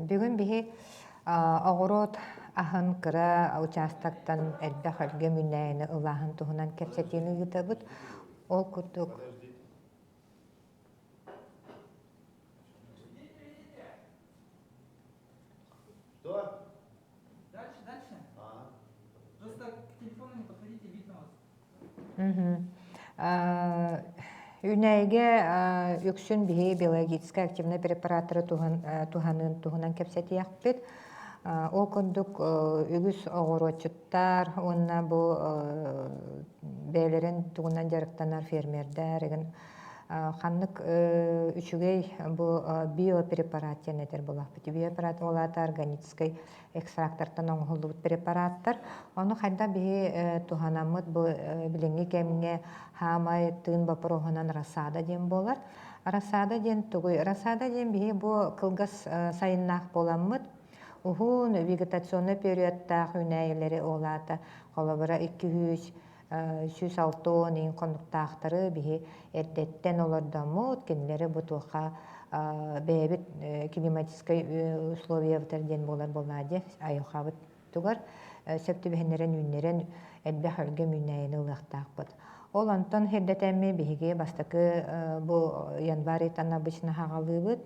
Бүгүн биһи оҕуруот аһын кыра учаастактан элбэх өлгөм үүнээйини ылааһын туһунан кэпсэтиини ыытабыт. Ол курдук Что? Дальше, дальше. А, Просто к телефону не подходите, видно вас. Үүнээйигэ үксүн биһи биологическай активнай препараттары туһаныын туһунан кэпсэтиэхпит. Ол курдук үгүс оҕуруотчуттар уонна бу бэйэлэрин тугунан дьарыктанар фермердэр игин ханнык үчүгэй бу биопрепарат диэн этэр буоллахпыт. Биопрепарат ол аата органическай экстрактартан оҥоһуллубут препараттар. Ону хайдах биһи туһанаммыт бу билиҥҥи кэмҥэ хаамай тыын боппуруоһунан рассада диэн буолар. Рассада диэн тугуй? Рассада диэн биһи бу кылгас сайыннаах буоламмыт уһун вегетационный периодтаах үүнээйилэри ол аата холобура 200 160 иин хонуктаахтары биһи эрдэттэн олордоммут, кинилэри бу туохха бэйэбит климатическай условиябытар диэн буолар буоллаа дии айылҕабыт тугар сөп түбэһиннэрэн үүннэрэн элбэх өлгөм үүнээйини ылыахтаахпыт. Ол онтон хэрдэтэмми биһиги бастакы бу январь ыйтан обычно хаҕалыыбыт.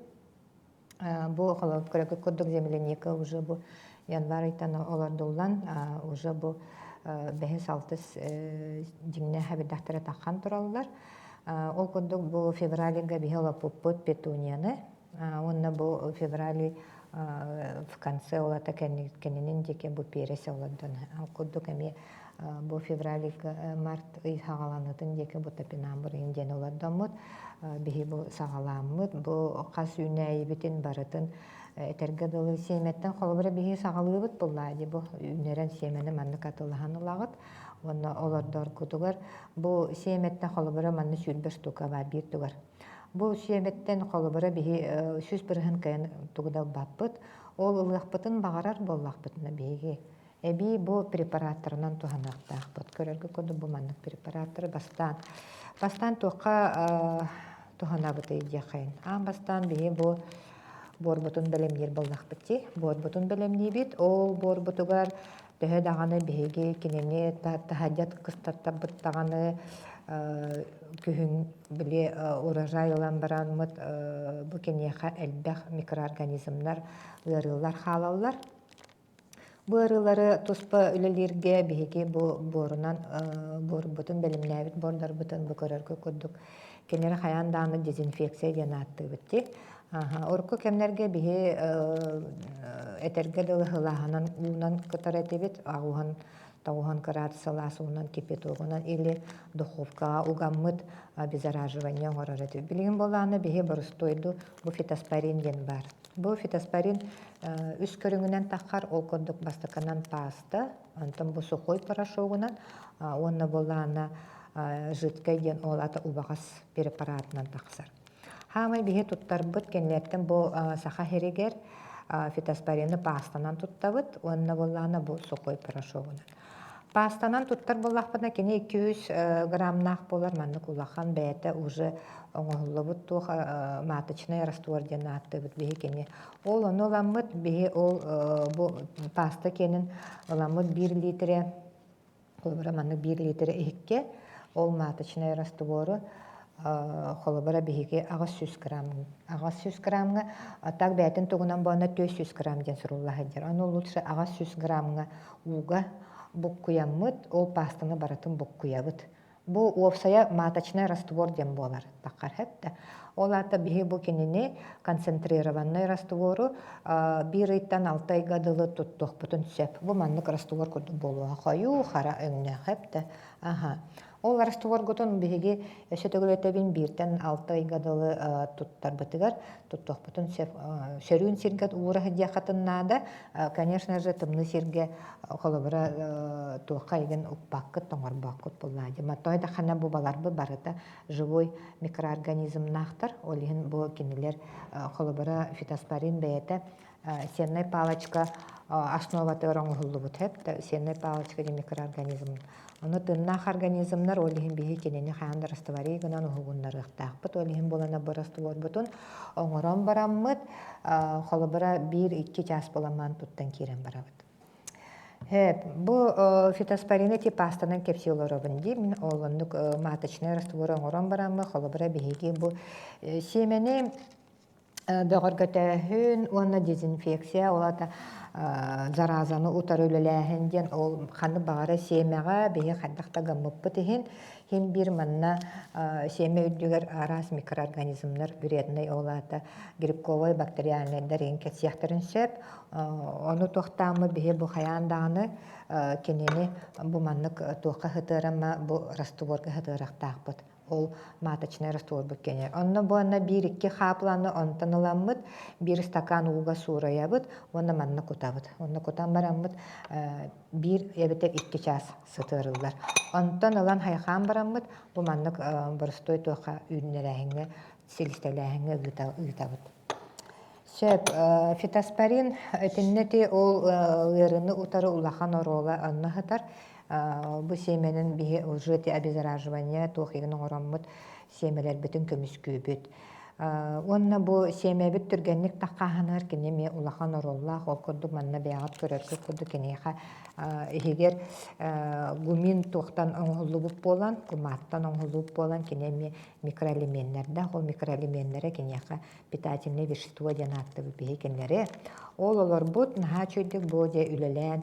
Бу холобур курдук земляника уже бу январь ыйтан олордуллан уже бу бэһис алтыс дьиҥнээх эбирдэхтэрэ таххан тураллар. Ол курдук бу февральга биһи олоппуппут петунияны уонна бу февраль в конце олата кэннинин диэки бу перец олордон ол курдук эмиэ бу февральга март ый хаҕаланыытын диэки бу топинамбур диэн олордоммут биһи бу саҕалааммыт бу хас үүнээйибитин барытын этэргэ дылы сиэмэттэн холобура биһи саҕалыыбыт буллаа дии бу үүнэрэн сиэмэни маннык атылаһан ылаҕыт уонна олордоргутугар бу сиэмэттэн холобура манна 20 штука баар биир тугар бу сиэмэттэн холобура биһи 100% кыайан тугу да ылбаппыт ол ылыахпытын баҕарар буоллахпытына биһиги Эбии бу препараттарынан туһаныахтаахпыт. Көрөргө курдук бу маннык препараттары бастаан бастаан туохха туһанабытый диэххэйин. Аан бастаан биһи бу буорбутун бэлэмниир буоллахпыт дии. Буорбутун бэлэмниибит. Ол буорбутугар төһө даҕаны биһиги кинини таһырдьа кыстаттарбыт даҕаны күһүн били урожай ылан бараммыт бу киниэхэ элбэх микроорганизмнар ыарыылар хаалаллар. Бу ыарыылары туспа үлэлииргэ биһиги бу буорунан буорбутун бэлэмнээбит буордарбытын бу көрөргө курдук кинилэри хайаан даҕаны дезинфекция диэн ааттыыбыт дии. Урукку кэмнэргэ биһи этэргэ дылы сылааһынан уунан кытар этибит, аҕуһан тоҕуһан кыраат сылаас уунан кипятогунан или духовкаҕа угаммыт обеззараживание оҥорор этибит. Билигин буоллаҕына биһи боростуойду бу фитоспорин диэн баар. Бу фитоспорин үс көрүҥүнэн таххар, ол курдук бастакынан паста, онтон бу сухой порошогунан уонна буоллаҕына жидкай диэн ол ата убаҕас препаратынан тахсар. Хаамай биһи туттарбыт кэнниттэн бу саха сиригэр фитоспорины пастанан туттабыт уонна буоллаҕына бу сухой порошогунан. Паастанан туттар буоллахпына кини 200 граммнаах буолар маннык улахан бэйэтэ уже оҥоһуллубут туох маточный раствор диэн ааттыыбыт биһи кини. Ол ону ыламмыт биһи ол бу пааста киэнин ыламмыт 1 литрэ холобура маннык 1 литрэ иһиккэ ол маточный раствору холобура биһиги 800 грамм 800 граммҥа так бэйэтин тугунан буолна 400 грамм диэн сурулла сылдьар. Ону лучше 800 граммҥа ууга буккуйаммыт, ол паастаны барытын буккуйабыт. Бу уопсайа маточный раствор диэн буолар таххар хэптэ. Ол аата биһи бу кинини концентрированный раствору биир ыйтан алта ыйга дылы туттуохпутун сөп. Бу маннык раствор курдук буолуоҕа. Хойуу, хара өҥнөөх хэптэ. Аха. Ол растворгутун биһиги өссө төгүл этэбин бииртэн алта ыйга дылы туттарбытыгар туттуохпутун сөп. Сөрүүн сиргэ уура сылдьыаххытын наада. Конечно же, тымныы сиргэ холобура туохха игин укпаккыт, тоҥорбоккут буоллаа дии. Той да хана бу баларбы барыта живой микроорганизмнаахтар. Ол иһин бу кинилэр холобура фитоспорин бэйэтэ сенная палочка. основатыгар оҥоһуллубут сөп да сенная палочка диэн микроорганизм. Ону тыыннаах организмнар ол иһин биһи кинини хаан да растворей гынан уһугуннарыахтаахпыт. Ол иһин буолан бу растворбутун оҥорон бараммыт, холобура биир-икки чаас буоламмаан туттан киирэн барабыт. Бу фитоспорины ити пастанан кэпсии олоробун дии. Мин ол оннук маточнай раствор оҥорон бараммын, холобура биһиги бу сиэмэни бөҕөргөтөөһүн уонна дезинфекция, ол аата заразаны утары үлэлээһин диэн ол ханнык баҕара сиэмэҕэ биһи хайдах да гыммыппыт иһин Хин биир манна сиэмэ үрдүгэр араас микроорганизмнар вредный ол аата грибковай бактериальнайдар иһин кэсиэхтэрин сөп. Ону туохтааммыт биһи бу хайаан даҕаны кинини бу маннык туохха сытыарама бу растворга сытыарахтаахпыт. Ол маточнай растворбут кини. Онно бу анна биир-икки хаапыланы онтон ыламмыт, биир стакан ууга суурайабыт уонна манна кутабыт. Онно кутан бараммыт биир эбэтэр икки чаас сытыарыллар. Онтон ылан хайхаан бараммыт, бу маннык боростуой туохха үүннэрээһиҥҥэ, силистэлээһиҥҥэ ыытабыт. Сөп, фитоспорин итиннэ ти ол ыарыыны утары улахан оруола онно сытар. Бу сиэмэнин биһи уже ти обеззараживание туох игин оҥороммут сиэмэлэрбитин көмүскүүбүт. Уонна бу сиэмэбит түргэнник таххааһыныгар кини эмиэ улахан оруоллаах. Ол курдук манна бэйэҕит көрөргүт курдук киниэхэ иһигэр гумин туохтан оҥоһуллубут буолан, кумааттан оҥоһуллубут буолан кини эмиэ микроэлеменнэрдээх. Ол микроэлеменнэрэ киниэхэ питательное вещество диэн ааттыыбыт биһи кинилэри. Ол олорбут наһаа үчүгэйдик бу дьэ үлэлээн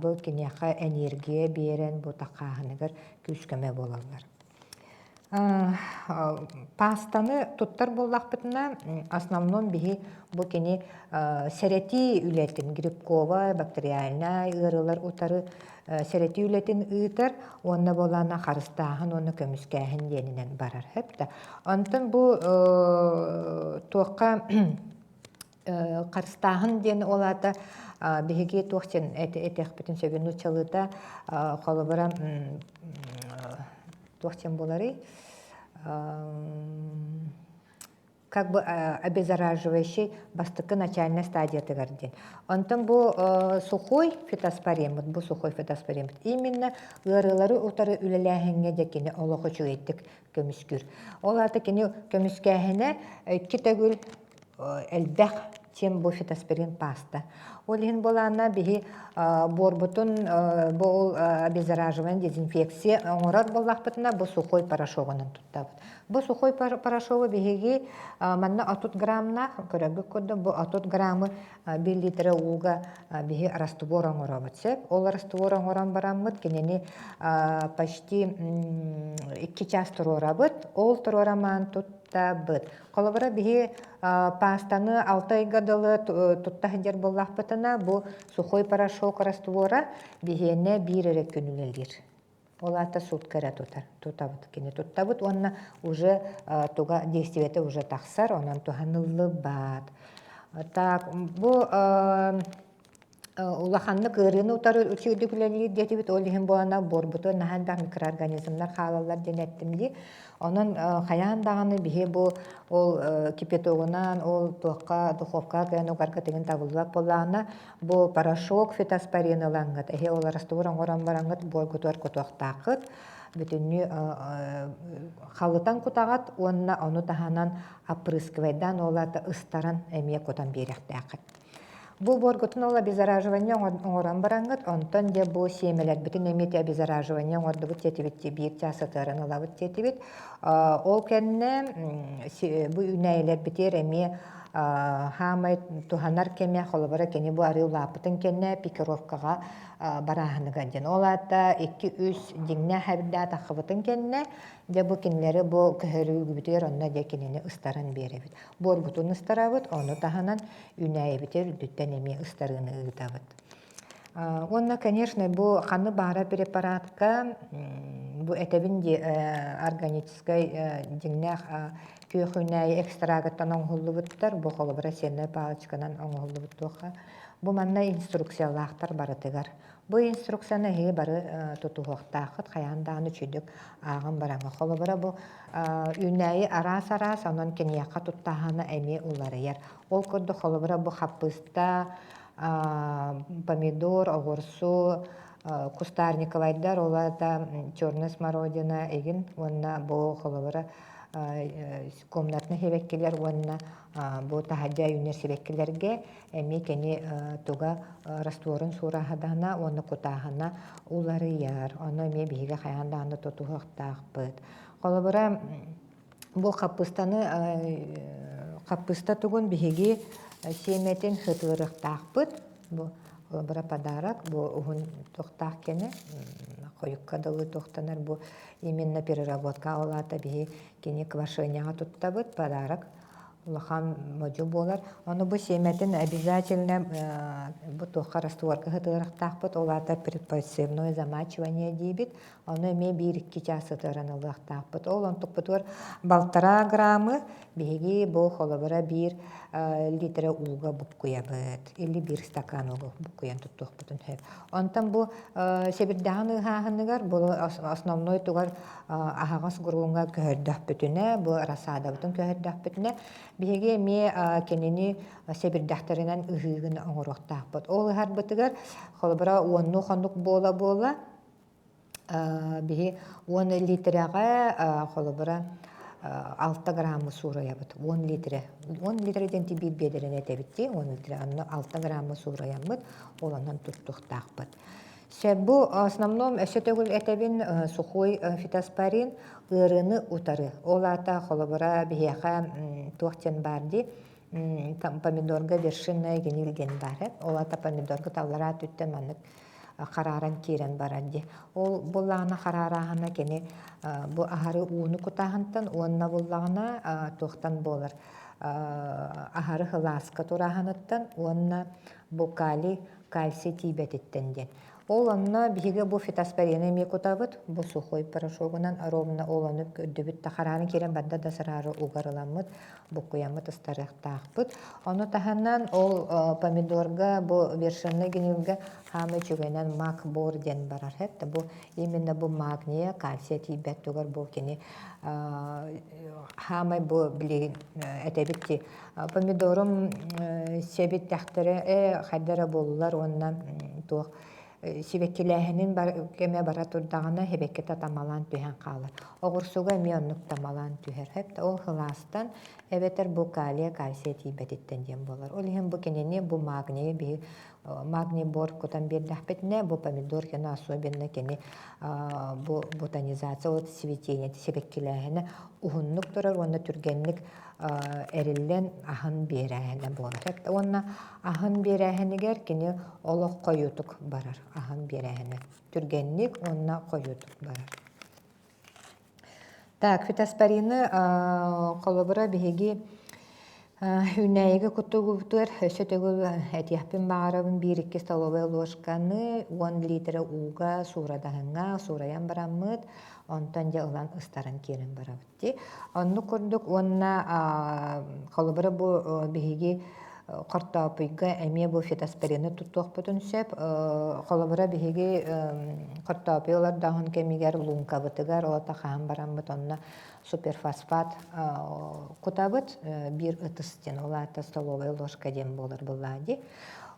бу киниэхэ энергия биэрэн бу таххааһыныгар күүс-көмө буолаллар. Паастаны туттар буоллахпытына, основном биһи бу кини сэрэтии үлэтин грибковай, бактериальнай ыарыылар утары сэрэтии үлэтин ыытар уонна буолаана харыстааһын уонна көмүскээһин диэнинэн барар. Сөп да. Онтон бу туохха харыстааһын диэн ол аата биһиги туох диэн этиэхпитин сөбүн нууччалыыта холобура туох диэн буоларый как бы обеззараживающий бастакы начальной стадиятыгар диэн. Онтон бу сухой фитоспореммыт, бу сухой фитоспореммыт именно ыарыылары утары үлэлээһиҥҥэ дьэ кини олох үчүгэйдик көмүскүүр. Ол аата кини көмүскээһинэ икки төгүл элбэх чем бу фитоспорин паста. Ол иһин буолаана биһи буорбутун бу ол обеззараживание дезинфекция оҥорор буоллахпытына бу сухой порошогунан туттабыт. Бу сухой порошогу биһиги манна 30 граммнаах көрөргүт курдук бу 30 граммы 1 литра ууга биһи раствор оҥоробут сөп. Ол раствор оҥорон бараммыт кинини почти 2 час туруорабыт. Ол туруорамаан туттабыт. Холобура, биһи паастаны алта ыйга дылы тутта сылдьар буоллахпытына, бу сухой порошок раствора биһиэнэ биир эрэ күн үлэлиир. Ол аата сутка эрэ тутар, тутабыт кини туттабыт уонна уже туга действиета уже тахсар, онон туһаныллыбат. Так, бу улаханнык ыарыыны утары үчүгэйдик үлэлиир диэтибит, ол иһин буолана буорбуту наһаа элбэх микроорганизмнар хаалаллар диэн эттим дии. Онон хайаан даҕаны биһи бу ол кипятогунан, ол туохха духовкаҕа кыайан угарга тигин табыллыбат буоллаҕына, бу порошок фитоспорин ылаҥҥыт, эһи ол раствор оҥорон бараҥҥыт буоргутугар кутуохтааххыт, бүтүннүү халытан кутаҕат уонна ону таһынан опрыскивайдаан ол аата ыстаран эмиэ кутан биэриэхтээххит. Бу буоргутун ол обеззараживание оҥорон бараҥҥыт, онтон дьэ бу сиэмэлэрбитин эмиэ ити обеззараживание оҥордубут диэтибит биир чаас сытыаран ылабыт диэтибит. Ол кэннэ бу үүнээйилэрбитигэр эмиэ хаамай туһанар кэмэ, холобура кини бу арыы улааппытын кэннэ пикировкаҕа барааһыныгар диэн. Ол аата икки-үс дьиҥнээх эбирдээх таххыбытын кэннэ, дьэ бу кинилэри бу көһөрүүгүбүтүгэр онно дьэ кинини ыстаран биэрэбит. Буоргутун ыстарабыт, ону таһынан үүнээйибитигэр үрдүттэн эмиэ ыстарыыны ыытабыт. Уонна, конечно, бу ханны баара препаратка бу этэбин дии органическай дьиҥнээх күөх үүнээйи экстрагыттан оҥоһуллубуттар, бу холобура сенная палочканан оҥоһуллубут туохха. Бу манна инструкциялаахтар барытыгар. Бу инструкцияны эһиги бары тутуһуохтааххыт, хайаан даҕаны үчүгдүк ааҕан бараҥҥа. Холобура, бу үүнээйи араас-араас, онон киниэхэ туттаһана эмиэ уларыйар. Ол курдук, холобура, бу хаппыыста Помидор, оҕурсу, кустарниковайдар, ол аата черная смородина игин уонна бу холобура комнатный сибэккилэр уонна бу таһырдьа үүнэр сибэккилэргэ эмиэ кини туга растворун суурааһадаһына уонна кутааһына уларыйар. Ону эмиэ биһиги хайаан даҕаны тутуһуохтаахпыт. Холобура, бу хаппыстаны хаппыста тугун биһиги сиэмэтин сытыарыахтаахпыт. Бу холобура подарок, бу уһун туохтаах кэнэ хойукка дылы туохтанар бу именно переработка ол аата биһи кини квашенияҕа туттабыт подарок улахан модьу буолар. Ону бу сиэмэтин обязательно бу туохха растворга сытыарыахтаахпыт, ол аата предпосевное замачивание диибит. Ону эмиэ биир-икки чаас сытыаран ылыахтаахпыт. Ол онтукпутугар балтараа граммы биһиги бу холобура биир литра ууга буккуйабыт или биир стакан ууга буккуйан туттуохпутун сөп. Онтон бу сэбирдэҕин ыыһааһыныгар бу основной тугар аһаҕас груҥҥа көһөрдөхпүтүнэ, бу рассадабытын көһөрдөхпүтүнэ, биһиги эмиэ кинини сэбирдэхтэринэн ыһыыгын оҥоруохтаахпыт. Ол ыһарбытыгар холобура уоннуу хонук буола-буола биһи 10 литрэҕэ холобура 6 граммы суурайабыт. 10 литрэ. 10 литрэ диэн биир биэдэрини этэбит дии, 10 литрэ. Онно 6 граммы суурайаммыт, ол онон туттуохтаахпыт. Сөп бу основном өссө төгүл этэбин сухой фитоспорин ыарыыны утары. Ол аата холобура биһиэхэ туох диэн баар дии помидорга вершинная гниль диэн баар. Ол аата помидорга таллараа түттэн маннык харааран киирэн барар дии. Ол буллаҕына хараарааһына кини бу аһары ууну кутааһынтан уонна буллаҕына туохтан буолар аһары сылааска турааһыныттан уонна бу калий кальций тиийбэтиттэн диэн. Ол онно биһиги бу фитоспорины эмиэ кутабыт, бу сухой порошогунан ровно ол ону көрдүбүт да харааны киирэн барда да сыраары угар ыламмыт, буккуйаммыт ыстарыахтаахпыт. Ону таһынан ол помидорга бу вершинный гнилгэ хаамы үчүгэйинэн мак бор диэн барар. Это бу именно бу магния, кальция тиийбэт тугар бу кини хаамай бу билигин этэбит ки Помидорум сиэбиттэхтэрэ ээ хайдара буоллулар уонна туох сибэккилээһинин кэмэ бара турдаҕына сибэккитэ тамалаан түһэн хаалар. Оҕурсуга эмиэ оннук тамалаан түһэр. Хэп ол сылаастан эбэтэр бу калия, кальция тиийбэтиттэн диэн буолар. Ол иһин бу кинини бу магнийы биһи магний бор кутан биэрдэхпитинэ бу помидор кини особенно кини бу ботанизация вот цветение сибэккилээһинэ уһуннук турар уонна түргэнник эриллэн аһын биэрээһинэ буолар. Уонна аһын биэрээһинигэр кини олох хойуутук барар аһын биэрээһинэ. Түргэнник уонна хойуутук барар. Так, фитоспорины холобура биһиги үүнээйигэ куттугубутугар өссө төгүл этиэхпин баҕарабын биир-икки столовай ложканы 10 литра ууга суурадаһыҥҥа суурайан бараммыт, онтон дьэ ылан ыстаран киирэн барабыт. Дии. Оннук курдук уонна холобура бу биһиги хортоопуйга эмиэ бу фитоспорины туттуохпутун сөп. Холобура биһиги хортоопуй олордооһун кэмигэр лууҥкабытыгар олото хаһан бараммыт онно суперфосфат кутабыт биир ытыс диэн ол аата столовая ложка диэн буолар буоллаҕа дии.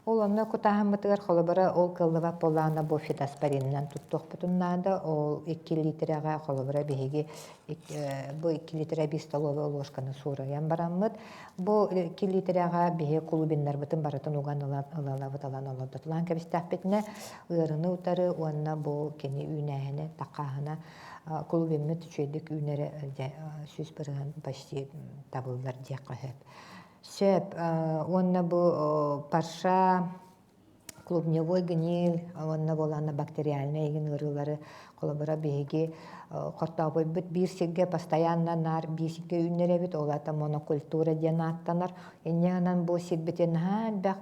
Ол онно кутааһыммытыгар холобура ол кыаллыбат буоллаҕына бу фитоспоринынан туттуохпутун наада. Ол 2 литрэҕэ холобура биһиги бу 2 литра биир столовай ложканы суурайан бараммыт бу 2 литрэҕэ биһи кулубиннарбытын барытын уган ылалабыт ылан олордотулаан кэбистэхпитинэ ыарыны утары уонна бу кини үүнээһинэ такааһына кулубиммыт үчүгэйдик үүнэрэ 100% почти табыллар диэххэ сөп. Сөп уонна бу парша клубневой гниль уонна буолаанна бактериальнай игин ыарыылары холобура биһиги хортообойбут биир сиргэ постоянно наар биир сиргэ үүннэрэбит ол аата монокультура диэн ааттанар инньэ гынан бу сирбитин наһаа элбэх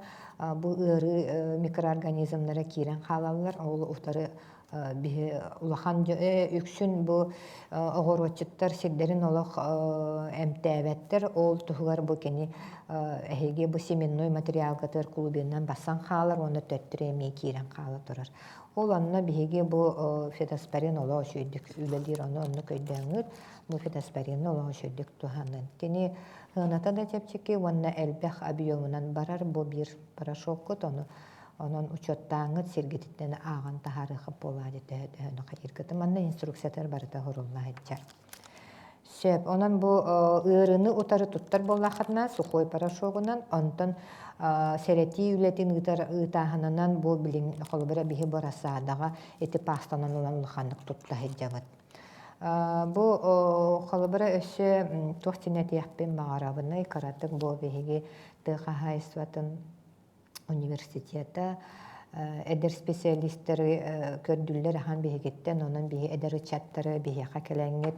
бу ыарыы микроорганизмнара киирэн хаалаллар ол утары биһи улахан үксүн бу оҕуруотчуттар сирдэрин олох эмтээбэттэр ол туһугар бу кини эһиги бу семенной материалгытыгар клубинан бассан хаалар уонна төттөрү эмиэ киирэн хаала турар ол онно биһиги бу фитоспорин олох үчүгэйдик үлэлиир ону оннук өйдөөҥҥүт бу фитоспорины олох үчүгэйдик туһанын кини. Сыаната да чэпчэки уонна элбэх объемунан барар бу биир порошоккут, ону онон учуоттааҥҥыт сиргититтэн ааҕан таһаарыаххыт буолаа дии төһө-төһөнү хайыыргытын. Манна инструкциятыгар барыта сурулла сылдьар. Сөп. Онон бу ыарыыны утары туттар буоллаххытына, сухой порошогунан, онтон сэрэтии үлэтин ыытар ыытааһынынан бу билин холобура биһи бу рассадаҕа ити пастанан ылан улаханнык тутта сылдьабыт. Бу холобура өссө туох диэн этиэхпин баҕарабыный, кыратык бу биһиги тыа хаһаайыстыбатын университета эдэр специалистары көрдүүллэр ахан биһигиттэн, онон биһи эдэр ыччаттары биһиэхэ кэлэҥҥит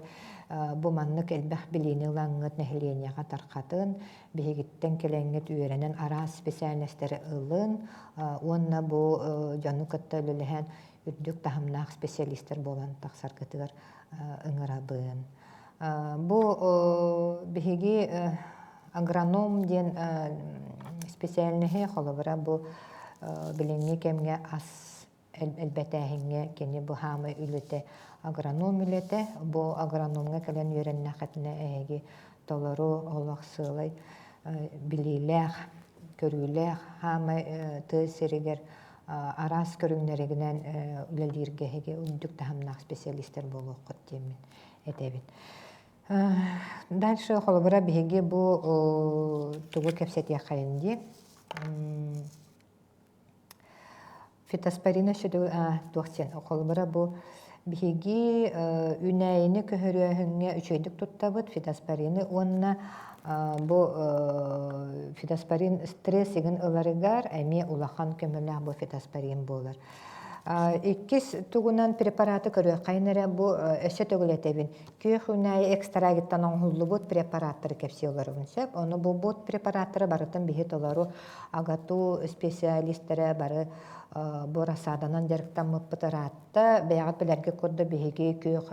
бу маннык элбэх билиини ылаҥҥыт нэһилиэнньэҕэ тархатын, биһигиттэн кэлэҥҥит үөрэнэн араас специальностары ылын уонна бу дьону кытта үлэлэһэн үрдүк таһымнаах специалистар буолан тахсаргытыгар ыҥырабын. Бу биһиги агроном диэн специальноһы холобура бу билиҥҥи кэмҥэ ас элбэтээһиҥҥэ кини бу хаамай үлэтэ агроном үлэтэ. Бу агрономҥа кэлэн үөрэннэххитинэ эһиги толору олох сыалай билиилээх, көрүүлээх хаамай тыа сиригэр араас көрүҥнэригинэн үлэлииргэ эһиги үрдүк таһымнаах специалистар буолуоххут диэммин этэбин. Дальше холобура биһиги бу тугу кэпсэтиэххэйин дии. Фитоспорина туох диэн холобура бу биһиги үүнээйини көһөрүөһүҥҥэ үчүгэйдик туттабыт фитоспорины уонна бу фитоспорин стресс игин ыларыгар эмиэ улахан көмөлөөх бу фитоспорин буолар. Иккис тугунан препараты көрүөххэйин эрэ бу өссө төгүл этэбин. Күөх үүнээйи экстрагыттан оҥоһуллубут препараттары кэпсии олоробун сөп. Ону бу бут препараттары барытын биһи толору АГАТУ специалистэрэ бары бу рассаданан дьарыктаммыппыт ыраатта. Бэйэҕит билэргэ курдук биһиги күөх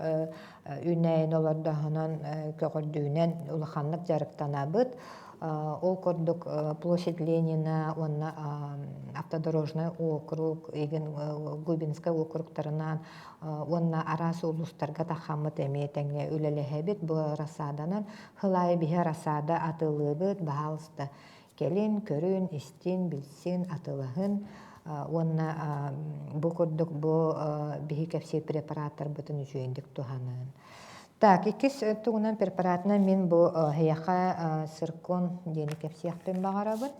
үүнээйини олордоһунан көҕөрдүүнэн улаханнык дьарыктанабыт. Ол курдук площадь Ленина уонна автодорожный округ, Губинскай округтарынан уонна араас улуустарга тахаммыт эмиэ тэҥҥэ үлэлэһэбит. Бу рассаданан хылаайы биһи рассада атылыыбыт, баһаалыста кэлин, көрүн, истин, билсин, атылаһын уонна бу курдук бу биһи кэпсиир препараттарбытын үчүгэйдик туһанын. Так, иккис тугунан препаратынан мин бу эһиэхэ циркон диэни кэпсиэхпин баҕарабын.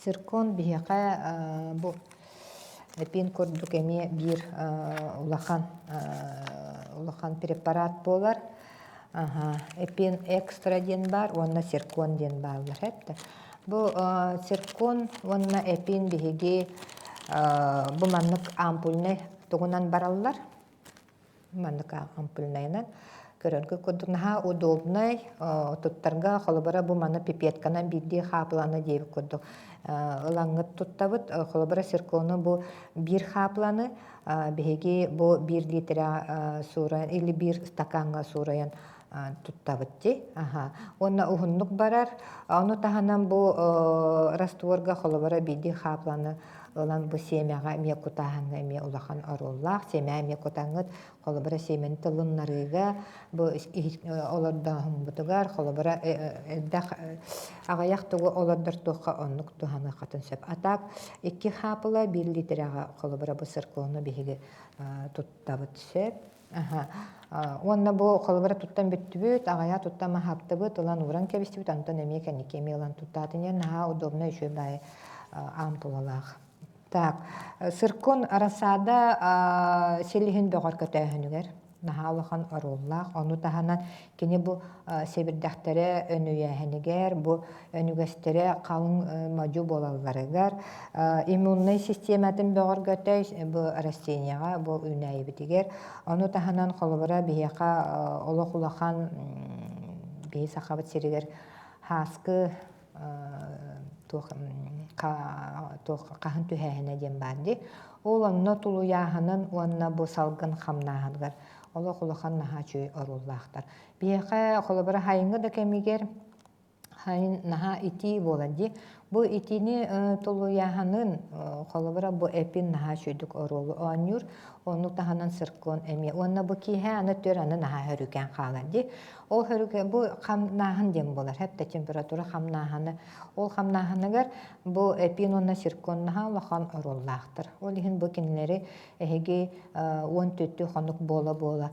Циркон биһиэхэ бу эпин курдук эмиэ биир улахан улахан препарат буолар. Эпин экстра диэн баар уонна циркон диэн бааллар. Бу циркон уонна эпин биһиги бу маннык ампульнай тугунан бараллар. Маннык ампульнайынан көрөргө курдук наһаа удобнай туттарга холобура бу маны пипетканан биирдии хаапыланы диэбит курдук ылаҥҥыт туттабыт холобура циркону бу биир хаапыланы биһиги бу биир литрэ суурайан или биир стакаҥҥа суурайан туттабыт дии аха уонна уһуннук барар ону таһынан бу растворга холобура биирдии хаапыланы ылан бу сиэмэҕэ эмиэ кутааһыҥҥа эмиэ улахан оруоллаах. Сиэмэҕэ эмиэ кутаҥҥыт, холобура сиэмэни тылыннарыыга бу олордооһуммутугар, холобура элбэх аҕыйах тугу олордор туохха оннук туһаныаххытын сөп. А так икки хаапыла биир литрэҕэ холобура бу циркону биһиги туттабыт сөп. Уонна бу холобура туттан бүттүбүт, аҕыйах туттан маһаптыбыт, ылан ууран кэбистибит, онтон эмиэ кэнники эмиэ ылан туттаатын диэн наһаа удобно үчүгэй баайы ампулалаах. Так, циркон рассада силиһин бөҕөргөтөөһүнүгэр наһаа улахан оруоллаах. Ону таһынан кини бу сэбирдэхтэрэ өнүйээһинигэр, бу өнүгэстэрэ халыҥ модьу буолалларыгар, иммуннай систиэмэтин бөҕөргөтө бу растенияҕа, бу үүнээйибитигэр. Ону таһынан холобура биһиэхэ олох улахан биһи Сахабыт сиригэр һааскы туох туох хаһын түһээһинэ диэн баар дии. Ол онно тулуйааһынын уонна бу салгын хамнааһыныгар олох улахан наһаа үчүгэй оруоллаахтар. Биһиэхэ холобура сайыҥҥы да кэмигэр Сайын наһаа итии буолар дии. Бу итиини тулуйааһынын, холобура, бу эпин наһаа үчүгдүк оруолу оонньуур. Ону таһынан циркон эмиэ. Уонна бу киэһэ аны түөр аны наһаа хөрүкээн хаалар дии. Ол хөрүкэ бу хамнааһын диэн буолар. Хэптэ температура хамнааһыны. Ол хамнааһыныгар бу эпин уонна циркон наһаа улахан оруоллаахтар. Ол иһин бу кинилэри эһиги 14 хонук буола-буола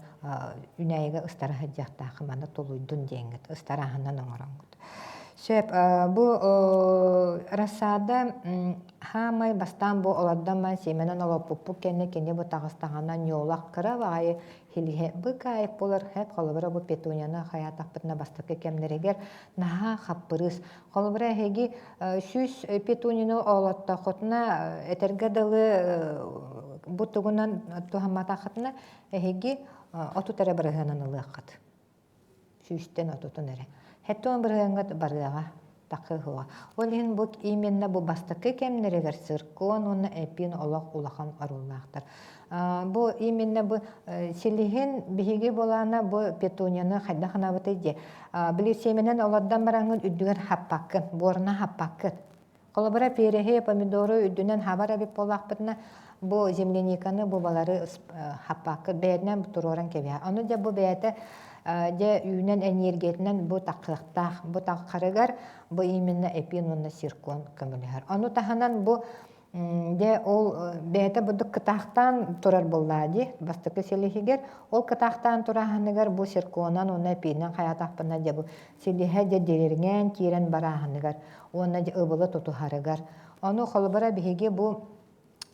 үнээйигэ ыстара сылдьыахтаах маны тулуйдун диэҥҥит ыстарааһынан оҥороҥҥут. Сөп, бу рассада хаамай бастаан бу олордон сиэмэнэн олоппуппут кэннэ кини бу таҕыстаҕына ньуолах кыра баҕайы хилиһэ быкаайык буолар хэп холобура бу петунияны хайаатахпытына бастакы кэмнэригэр наһаа хаппырыыс холобура эһиги 100 петунияны олоттоххутуна этэргэ дылы бу тугунан туһамматаххытына Эһиги 30 эрэ бырыһыанын ылыаххыт. Сүүстэн отутун эрэ. 70 бырыһыаҥҥыт барыаҕа, тахыһыаҕа. Ол иһин бу именно бу бастакы кэмнэригэр циркон уонна эпин олох улахан оруоллаахтар. Бу именно бу силиһин биһиги буолаана бу петунияны хайдах анабытый диэ. Били сиэмэнэн олордон бараҥҥын үрдүгэр хаппаккын, буорuna хаппаккын. Холобура, переһи, помидору үрдүнэн хабар эбит буоллахпытына, бу земляниканы, бу балары хаппакка бэйэтинэн туруоран кэбиһэ. Ону дьэ бу бэйэтэ дьэ үүнэн эниэргиэтинэн бу таххыахтаах. Бу таххарыгар бу именно эпин уонна циркон көмөлөһөр. Ону таһынан бу дьэ ол бэйэтэ бурдук кытаахтаан турар буоллаа дии бастакы силиһигэр. Ол кытаахтаан турааһыныгар бу цирконан уонна эпинэн хайаатахпына дьэ бу силиһэ дьэ дириҥээн киирэн барааһыныгар уонна ыбылы тутуһарыгар. Ону холобура биһиги бу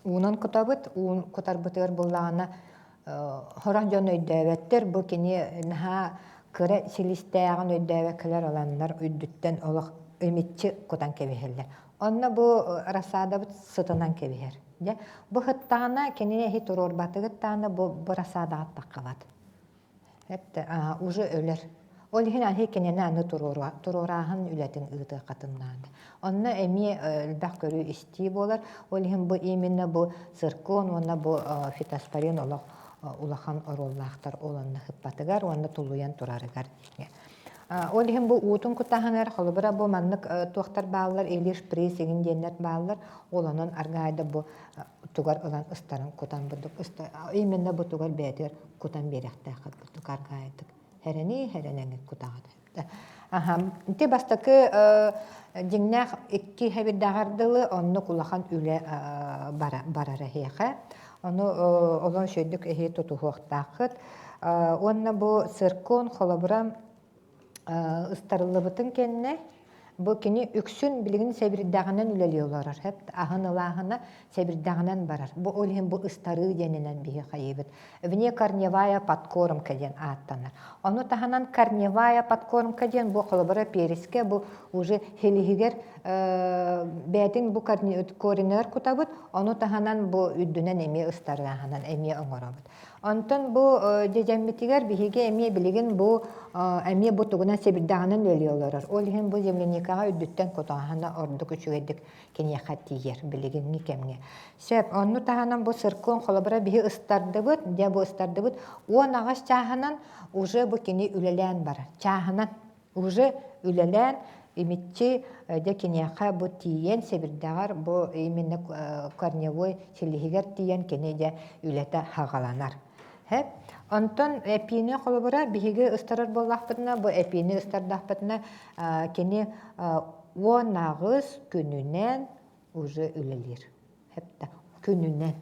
уунан кутабыт, уун кутарбытыгар буллаҕына хорох дьон өйдөөбөттөр, бу кини наһаа кыра силистээҕин өйдөөбөккөлөр ыланнар үрдүттэн олох имиччи кутан кэбиһэллэр. Онно бу рассадабыт сытынан кэбиһэр. Дьэ, бу сыттаҕына кинини эһи туруорбатыгыт даҕаны бу, бу рассадаҕа таххабат. Эптэ уже өлөр. Ол иһин аһыы кинини аны туруорааһын үлэтин ыытыаххытын наада. Онно эмиэ элбэх көрүү-истии буолар. Ол иһин бу именно бу циркон уонна бу фитоспорин олох улахан оруоллаахтар ол онно ыппатыгар уонна тулуйан турарыгар. Ол иһин бу уутун кутаһынар, холобура бу маннык туохтар бааллар, или шприц игин диэннэр бааллар, ол онон аргаайда бу тугар ылан ыстаран кутан бурдук именно бу тугар бэйэтигэр кутан биэрэхтээх бурдук аргаайдык хэрэни хэрэнэҥит кутаҕыт аха ити бастакы дьиҥнээх икки хэбирдэҕэр дылы оннук улахан үлэ барар эһиэхэ ону олон үчүгэйдик эһи тутуһуохтааххыт уонна бу циркон холобура ыстарыллыбытын кэннэ бу кини үксүн билигин сэбирдэҕинэн үлэлии олорор аһын ылааһына сэбирдэҕинэн барар бу ол иһин бу ыстарыы диэнинэн биһи хайыыбыт вне корневая подкормка диэн ааттанар ону таһынан корневая подкормка диэн бу холобура перискэ бу уже хилиһигэр бэйэтин бу коренер кутабыт ону таһынан бу үрдүнэн эмиэ ыстарыаһынан эмиэ оҥоробут Онтон бу дьэдьэммитигэр биһиги эмиэ билигин бу эмиэ бу тугунан сэбирдэҕинэн үлэлии олорор. Ол иһин бу земляникаҕа үрдүттэн кутааһына ордук үчүгэйдик киниэхэ тиийэр билигиҥҥи кэмҥэ. Сөп, онну таһынан бу циркон холобура биһи ыстардыбыт, дьэ бу ыстардыбыт 18 чааһынан уже бу кини үлэлээн барар. Чааһынан уже үлэлээн имиччи дьэ киниэхэ бу тиийэн сэбирдэҕэр бу именно корневой силиһигэр тиийэн кини дьэ үлэтэ хаҕаланар. Хэп. Онтон эпиини холобура биһиги ыстарар буоллахпытына бу эпиини ыстардахпытына кини 18 күнүнэн уже үлэлиир. Хэпта күнүнэн.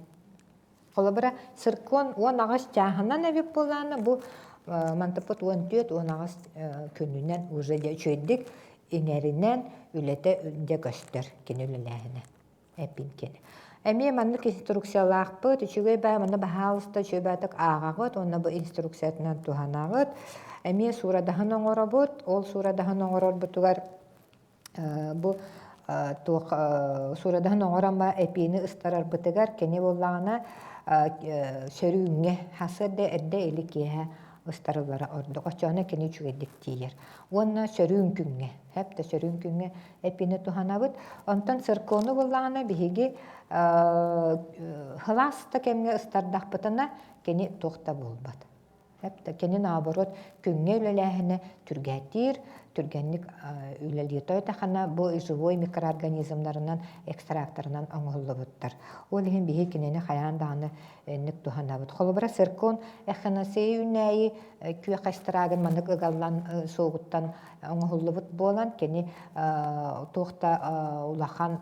Холобура, циркон 18 чааһынан эбит буоллаҕына, бу мантыппыт 14-18 күнүнэн уже дьэ үчүгэйдик иҥэринэн үлэтэ дьэ көстөр кини үлэлээһинэ эппин кини. Эмиэ маннык инструкциялаахпыт, үчүгэй баа манна баһаалыста үчүгэй баатык ааҕаҕыт уонна бу инструкциятынан туһанаҕыт. Эмиэ суурадаһын оҥоробут, ол суурадаһын оҥорорбутугар бу туох суурадаһын оҥорон ба эпиини ыстарарбытыгар кини буоллаҕына сөрүүҥҥэ сарсыарда эрдэ или киэһэ ыстарыллара ордук оччоҕуна кини үчүгэйдик тиийэр уонна сөрүүн күҥҥэ хэп да сөрүүн күҥҥэ эпиини туһанабыт онтон циркону буоллаҕына биһиги сылаас да кэмҥэ ыстардахпытына кини туох да буолбат. Кини наоборот күҥҥэ үлэлээһинэ түргээтиир, түргэнник үлэлиир. Тойтахана бу живой микроорганизмнарынан, экстрактарынан оҥоһуллубуттар. Ол иһин биһи кинини хайаан даҕаны инник туһанабыт. Холобура, циркон эхинацея үүнээйи күөх экстрагын маннык ыгаллан суогуттан оҥоһуллубут буолан, кини туох да улахан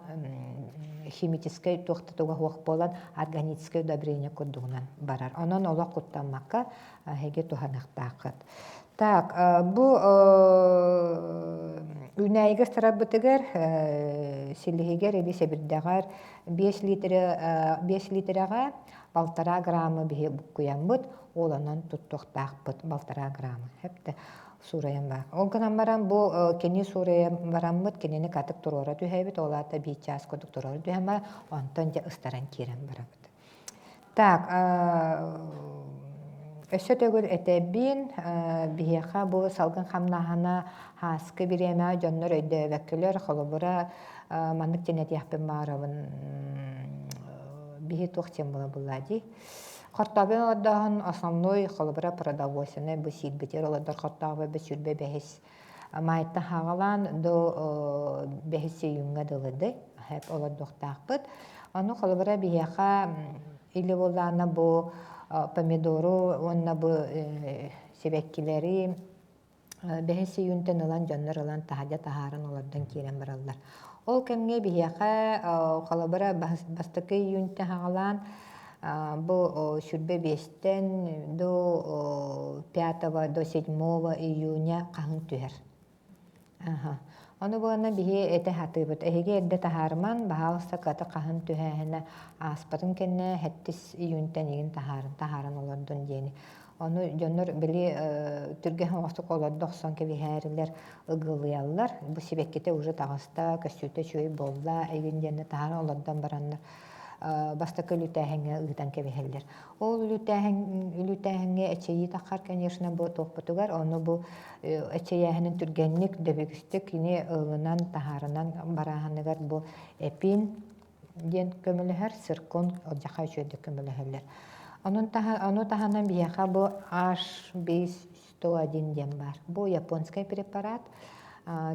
химическэй туох да туга суох буолан органическое удобрение курдугунан барар. Онон олох куттаммакка эһиги туһаныахтааххыт. Так, бу үүнээйигэ ыстарарбытыгар силиһигэр или сэбирдэҕэр 5 литре 5 литрэҕэ полтора граммы биһи буккуйаммыт, ол онон туттуохтаахпыт полтора граммы. Хэптэ суурайан бар. Ол гынан баран бу кини суурайан бараммыт кинини катык туруора түһэбит, ол аата биир чаас курдук туруора түһэн баран, онтон дьэ ыстаран киирэн барабыт. Так, өссө төгүл этэбин, биһиэхэ бу салгын хамнааһына һааскы бириэмэ дьоннор өйдөөбөккөлөр, холобура, маннык диэн этиэхпин баҕарабын, биһи туох диэн буола булла дии. Хортообун олордооһун основной холобура продовольственнай бу сиирбитигэр олордор хортообой бу сүүрбэ бэһис маайта хаҕалаан до бэһис июҥҥа дылыды хэп олордуохтаахпыт. Ону холобура биһиэхэ или буоллаана бу помидору уонна бу сибэккилэри Бэһис июньтэн ылан дьоннор ылан таһырдьа таһааран олордон киирэн бараллар. Ол кэмҥэ биһиэхэ холобура бастакы июньтэн саҕалаан бу 25-тэн до 5 до 7 июня хаһыҥ түһэр. Аха. Ону буолана биһи этэ сатыыбыт. Эһиги эрдэ таһаарыман, баһаалыста кыата хаһын түһээһинэ ааспатын кэннэ 7 июньтэн игин таһааран таһааран олордун диэни. Ону дьоннор били түргэн оҥостук олордо охсон кэбиһээрилэр, ыгылыйаллар. Бу сибэккитэ уже таҕыста, көстүүтэ үчүгэй буолла, игин диэннэ таһааран олордон бараннар бастакы үлүтээһиҥҥэ ыытан кэбиһэллэр. Ол үлүтээһиҥҥэ эчэйии таххар, конечно, бу туохпутугар, ону бу эчэйээһинин түргэнник, дөбүгүстүк кини ылынан, таһаарынан барааһыныгар бу эпин диэн көмөлөһөр, циркон алдьархай үчүгэйдик көмөлөһөллөр. Онон ону таһынан биһиэхэ бу H5-101 диэн баар. Бу японскай препарат.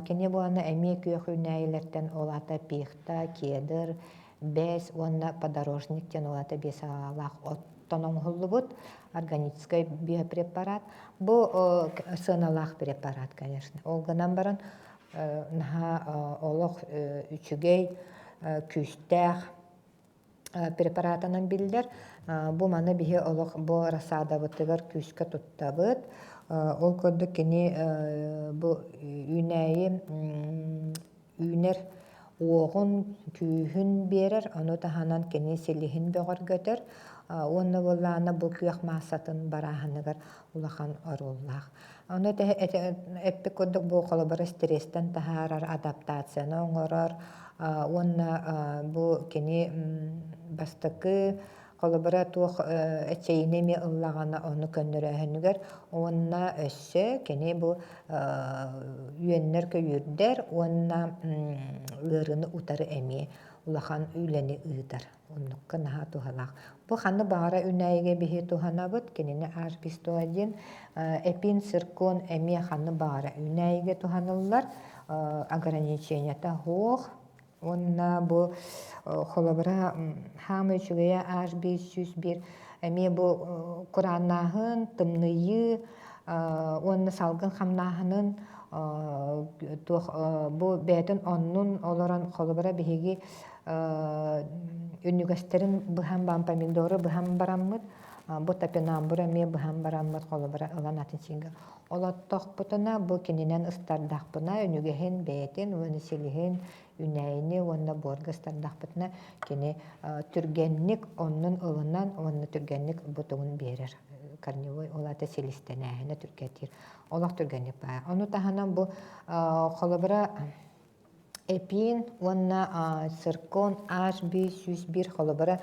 Кини буолана эмиэ күөх үүнээйилэртэн ол аата пихта, кедр, бэс уонна подорожник диэн ол аата биэс аҕалаах оттон оҥоһуллубут органическай биопрепарат. Бу сыаналаах препарат, конечно. Ол гынан баран наһаа олох үчүгэй, күүстээх препаратынан биллэр. Бу маны биһи олох бу рассадабытыгар күүскэ туттабыт. Ол курдук кини бу үүнээйи үүнэр уоҕун, күүһүн биэрэр, ону таһынан кини силиһин бөҕөргөтөр уонна буоллаҕына бу күөх маассатын барааһыныгар улахан оруоллаах. Ону эппит курдук бу холобура стресстэн таһаарар, адаптацияны оҥорор уонна бу кини бастакы холобура туох эчэйиини эмиэ ыллаҕына ону көннөрөөһүнүгэр уонна өссө кини бу үөннэр-көйүүрдэр уонна ыарыыны утары эмиэ улахан үлэни ыытар. Оннукка наһаа туһалаах. Бу ханна баҕара үүнээйигэ биһи туһанабыт, кинини H диэн эпин циркон эмиэ ханна баҕара үүнээйигэ туһаныллар, ограничениета суох. Уонна бу холобура хаамай үчүгэйэ H501 эмиэ бу курааннааһын, тымныйыы уонна салгын хамнааһынын туох бу бэйэтин оннун олорон холобура биһиги үнүгэстэрин быһан баран помидору быһан бараммыт бу топинамбур эмиэ быһан бараммыт холобура ылан атын сиргэ олоттохпутуна бу кининэн ыстардахпына үнүгэһин бэйэтин уонна силиһин үүнээйини уонна буорга ыстардахпытына кини түргэнник оннун ылынан уонна түргэнник бутугун биэрэр корневой ол аата силистэнээһинэ түргэтиир олох түргэнник баар ону таһынан бу холобура Эпин уонна циркон HB101 холобура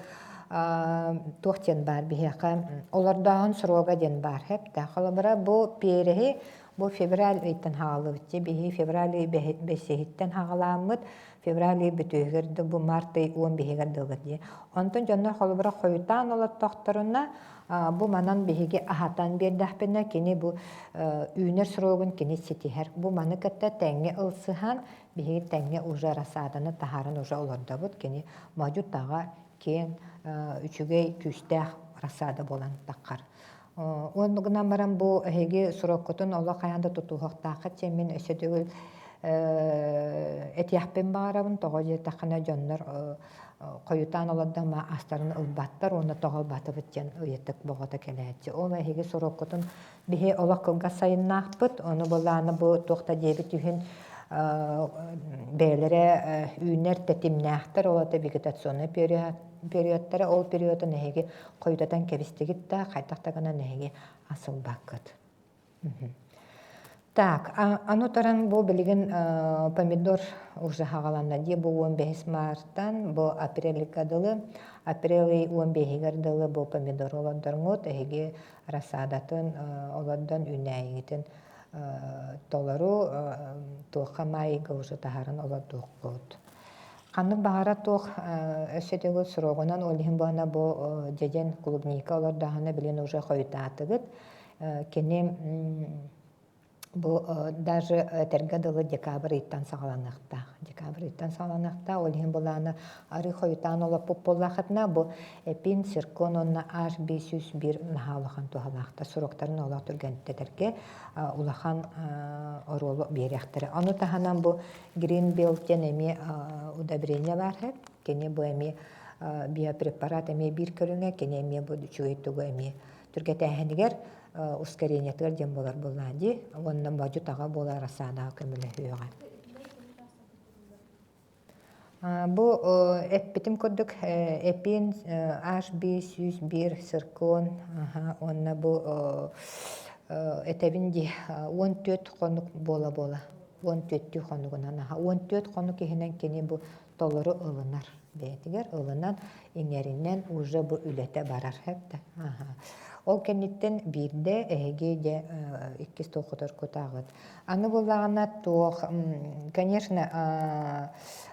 туох диэн баар биһиэхэ олордооһун срога диэн баар хэптэ. Холобура бу переһи Бу февраль ыйтан хаалыбыт. Биһи февраль ый бэсиһиттэн хаҕалааммыт, февраль ый бүтүһүгэр да бу март ый уон биһигэр дылы дии. Онтон дьоннор холобура хойутаан олоттохторуна, бу манан биһиги аһатан биэрдэхпинэ, кини бу үүнэр срогун кини ситиһэр. Бу маны кытта тэҥҥэ ылсыһан, биһиги тэҥҥэ уже рассаданы таһааран уже олордобут. Кини модьу таҕа киэҥ, үчүгэй, күүстээх рассада буолан таххар. Уонна гынан баран бу эһиги сроккутун олох хайаан да тутуһуохтааххыт диэн мин өссө төгүл этиэхпин баҕарабын. Тоҕо диэтэххинэ дьоннор хойутаан олордомо астарын ылбаттар уонна тоҕо ылбатыбыт диэн ыйытык боҕото кэлээччи. Ол эһиги сроккутун биһи олох кылгас сайыннаахпыт, ону былааны бу туох да диэбит үһүн бэйэлэрэ үүнэр тэтимнээхтэр, ол ата вегетационный периодтара, ол периодун эһиги хойутатан кэбистигит да, хайдах да гынан эһиги асылбаккыт. Так, аны туран бу билигин помидор уже хаҕаланна дии бу 15 мартан бу апрельга дылы апрель 15-гэр дылы бу помидор олордорҥут эһиги рассадатын олордон үүнээйигитин толору туохха маайга уже таһааран олордуохпут. Ханнык баҕара туох өссө төгүл срогунан ол иһин буолана бу дьэдьэн клубника олордоһуна билин уже хойутаатыгыт. Кини Бу даже этэргэ дылы декабрь ыйтан саҕаланыахтаах. Декабрь ыйтан саҕаланыахтаах. Ол иһин былаана арыы хойутаан олоппут буоллахытына, бу эпин, циркон уонна HB 101 наһаа улахан туһалаахтар. Суруктарын олох түргэнтэтэргэ улахан оруолу биэриэхтэрэ. Ону таһынан бу Green Belt диэн эмиэ удобрение баар Кини бу эмиэ биопрепарат эмиэ биир көрүҥэ, кини эмиэ бу үчүгэй тугу эмиэ түргэтээһинигэр ускорениетыгар диэн буолар буоллаа дии уонна модьу-таҕа буолар рассадаҕа көмөлөһүөҕэ. Бу эппитим курдук эпин HB 101 циркон уонна бу этэбин дии 14 хонук буола-буола 14 хонугунан аха 14 хонук иһинэн кини бу толору ылынар бэйэтигэр ылынан иҥэринэн уже бу үлэтэ барар хэптэ ол кэнниттэн биирдэ эһиги дьэ иккис туоххутар кутааҕыт аны буллаҕына туох конечно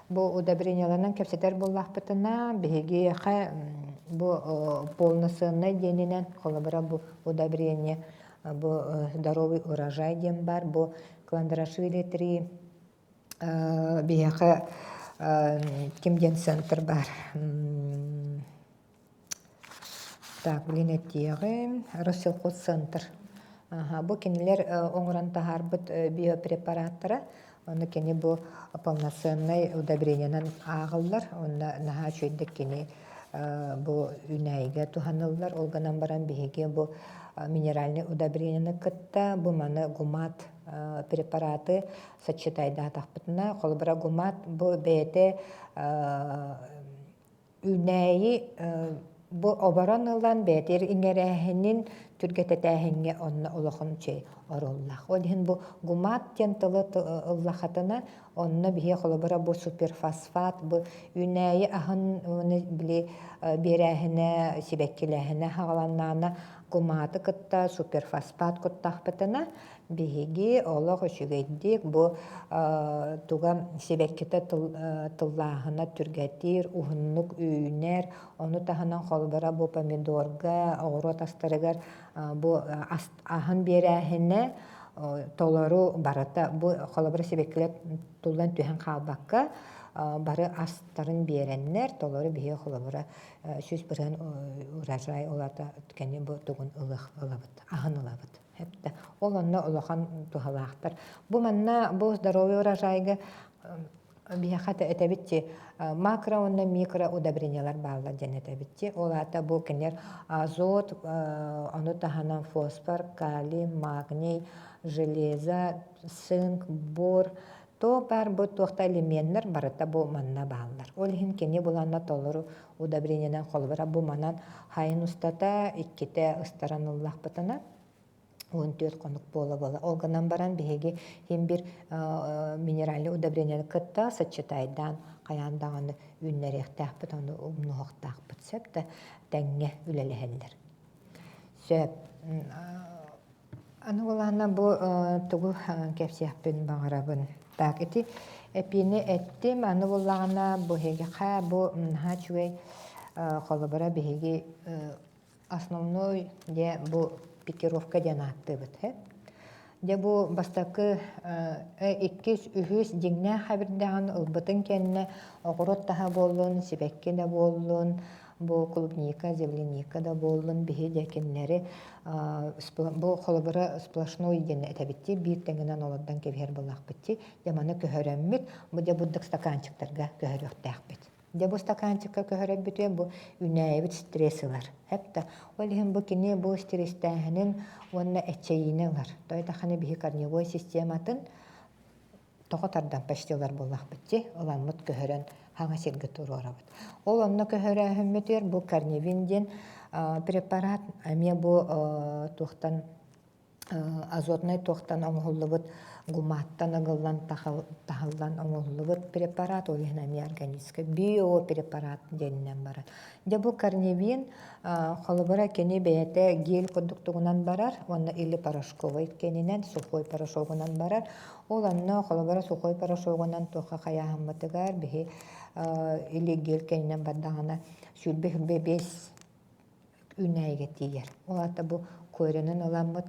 бу удобрениеларынан кэпсэтэр буоллахпытына биһигиэхэ бу полноценнай диэнинэн холобура бу удобрение бу здоровый урожай диэн бар бу Кландрашвили 3 Биһиэхэ ким диэн центр баар. Так, блин этиэҕим. Россельхозцентр. Бу кинилэр оҥорон таһаарбыт биопрепараттара. Ону кини бу полноценнай удобрениенан ааҕыллар. Онно наһаа үчүгэйдик кини бу үүнээйигэ туһаныллар. Ол гынан баран биһиги бу минеральнай удобрениены кытта бу маны гумат препараты сочетайдаатахпытына, холобура гумат бу бэйэтэ үүнээйи бу оборон ылан бэйэтигэр иҥэрээһинин түргэтэтээһиҥҥэ онно улахан үчүгэй оруоллаах. Ол иһин бу гумат диэн тылы ыллахатына онно биһиэ холобура бу суперфосфат бу үүнээйи аһын били биэрээһинэ сибэккилээһинэ хаҕаланнаана гуматы кытта суперфосфат куттахпытына Биһиги олох үчүгэйдик бу туга сибэккитэ тыллааһына түргэтиир, уһуннук үүнэр, ону таһынан холобура бу помидорга, оҕуруот астарыгар бу аһын биэрээһинэ толору барыта бу холобура сибэккилэр туллан түһэн хаалбакка бары астарын биэрэннэр толору биһиги холобура 100% урожай улата кини бу тугун ылых ылабыт аһын ылабыт. Эптэ. Ол онно улахан туһалаахтар. Бу манна бу здоровый урожайга биһиэхэ этэбит макро уонна микро удобрениялар бааллар диэн этэбит Ол аата бу кинилэр азот, ону таһынан фосфор, калий, магний, железо, цинк, бор, то баар бу туохта элеменнэр барыта бу манна бааллар. Ол иһин кини буланна толору удобрениенан холобура бу манан хайын устата иккитэ ыстаран ыллахпытына 14 хонук буола-буола. Ол гынан баран биһиги иһин бир минеральный удобрениены кытта сочетайдаан хайаан даҕаны үүннэриэхтээхпит, ону умнуһуохтаахпыт сөп да тэҥҥэ үлэлэһэллэр. Сөп. Аны улаана бу тугу кэпсиэхпин баҕарабын. Так ити эпиини эттим, аны буллаҕына бу эһиэхэ бу наһаа үчүгэй холобура биһиги основной дьэ бу пикировка диэн ааттыыбыт э. Дьэ бу бастакы иккис, үһүс дьиҥнээх хэбирдэҕин ылбытын кэннэ оҕуруот таһа буоллун, сибэкки да буоллун, бу клубника, земляника да буоллун биһи дьэ кинилэри бу холобура сплошной диэн этэбиттии биир тэҥинэн олордон кэбиһэр буоллахпыт дии дьэ маны көһөрөммүт бу дьэ бурдук стаканчиктарга көһөрүөхтээхпит дьэ бу стаканчикка көһөрөрбүтүгэр бу үүнээйибит стресс ылар эптэ ол иһин бу кини бу стресстээһинин уонна эчэйиини ылар то это биһи корневой систематын тоҕо тардан почти ылар буоллахпыт дии, ыламмыт көһөрөн хаҥа сиргэ туруорабыт. Ол онно көһөрөөһүммүтүгэр бу корневин диэн препарат эмиэ бу туохтан азотнай туохтан оҥоһуллубут гуматтан ыгыллан таһыллан оҥоһуллубут препарат, ол иһин эмиэ органическай биопрепарат диэнинэн барар. Дьэ бу корневин холобура кини бэйэтэ гель курдук тугунан барар уонна или порошковай кэнинэн сухой порошогунан барар. Ол онно холобура сухой порошогунан туохха хайааһыммытыгар биһи или гель кэнинэн бардаҕына 25 үүнээйигэ тиийэр. Ол аата бу коренын ыламмыт,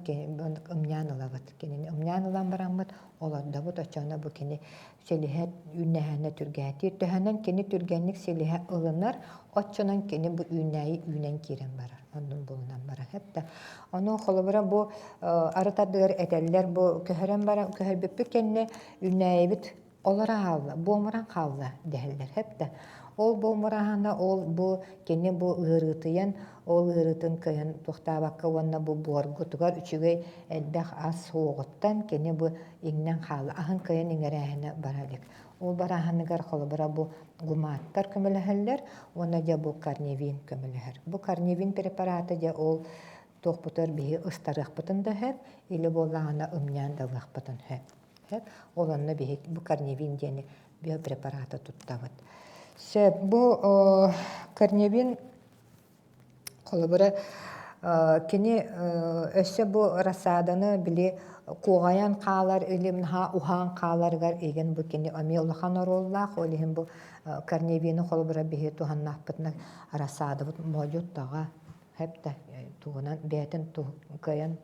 ымньаан ылабыт. Кинини ымньаан ылан бараммыт, олордобут, оччоҕуна бу кини силиһэ үүннэһээнэ түргээтиир. Төһөнөн кини түргэнник силиһэ ылынар, оччонон кини бу үүнээйи үүнэн киирэн барар, оннун булунан барар. Хэптэ. Ону холобура бу арыт ардыгар этэллэр, бу көһөрөн баран, көһөрбүппүт кэннэ үүнээйибит олоро хаалла, буомуран хаалла дэһэллэр. Хэптэ. Ол буомураһана ол бу кини бу ыарыытыйан, ол ыарыытын кыайан туохтаабакка уонна бу буоргутугар үчүгэй элбэх ас суоҕуттан кини бу иҥнэн хаалла, аһын кыайан иҥэрээһинэ бара илик. Ол барааһыныгар холобура бу гуматтар көмөлөһөллөр уонна дьэ бу корневин көмөлөһөр. Бу корневин препарата дьэ ол туохпутугар биһи ыстарыахпытын да сөп, или буоллаҕына ымньаан да ылыахпытын сөп. Сөп. Ол онно биһи бу корневин диэни биопрепараты туттабыт. Сөп. Бу корневин Холобура, кини өссө бу рассаданы били куоҕайан хаалар или наһаа уһаан хааларыгар игин бу кини эмиэ улахан оруоллаах, ол иһин бу корневины холобура биһи туһаннаахпытына рассадабыт модьут таҕа хэп да тугунан бэйэтин кыайан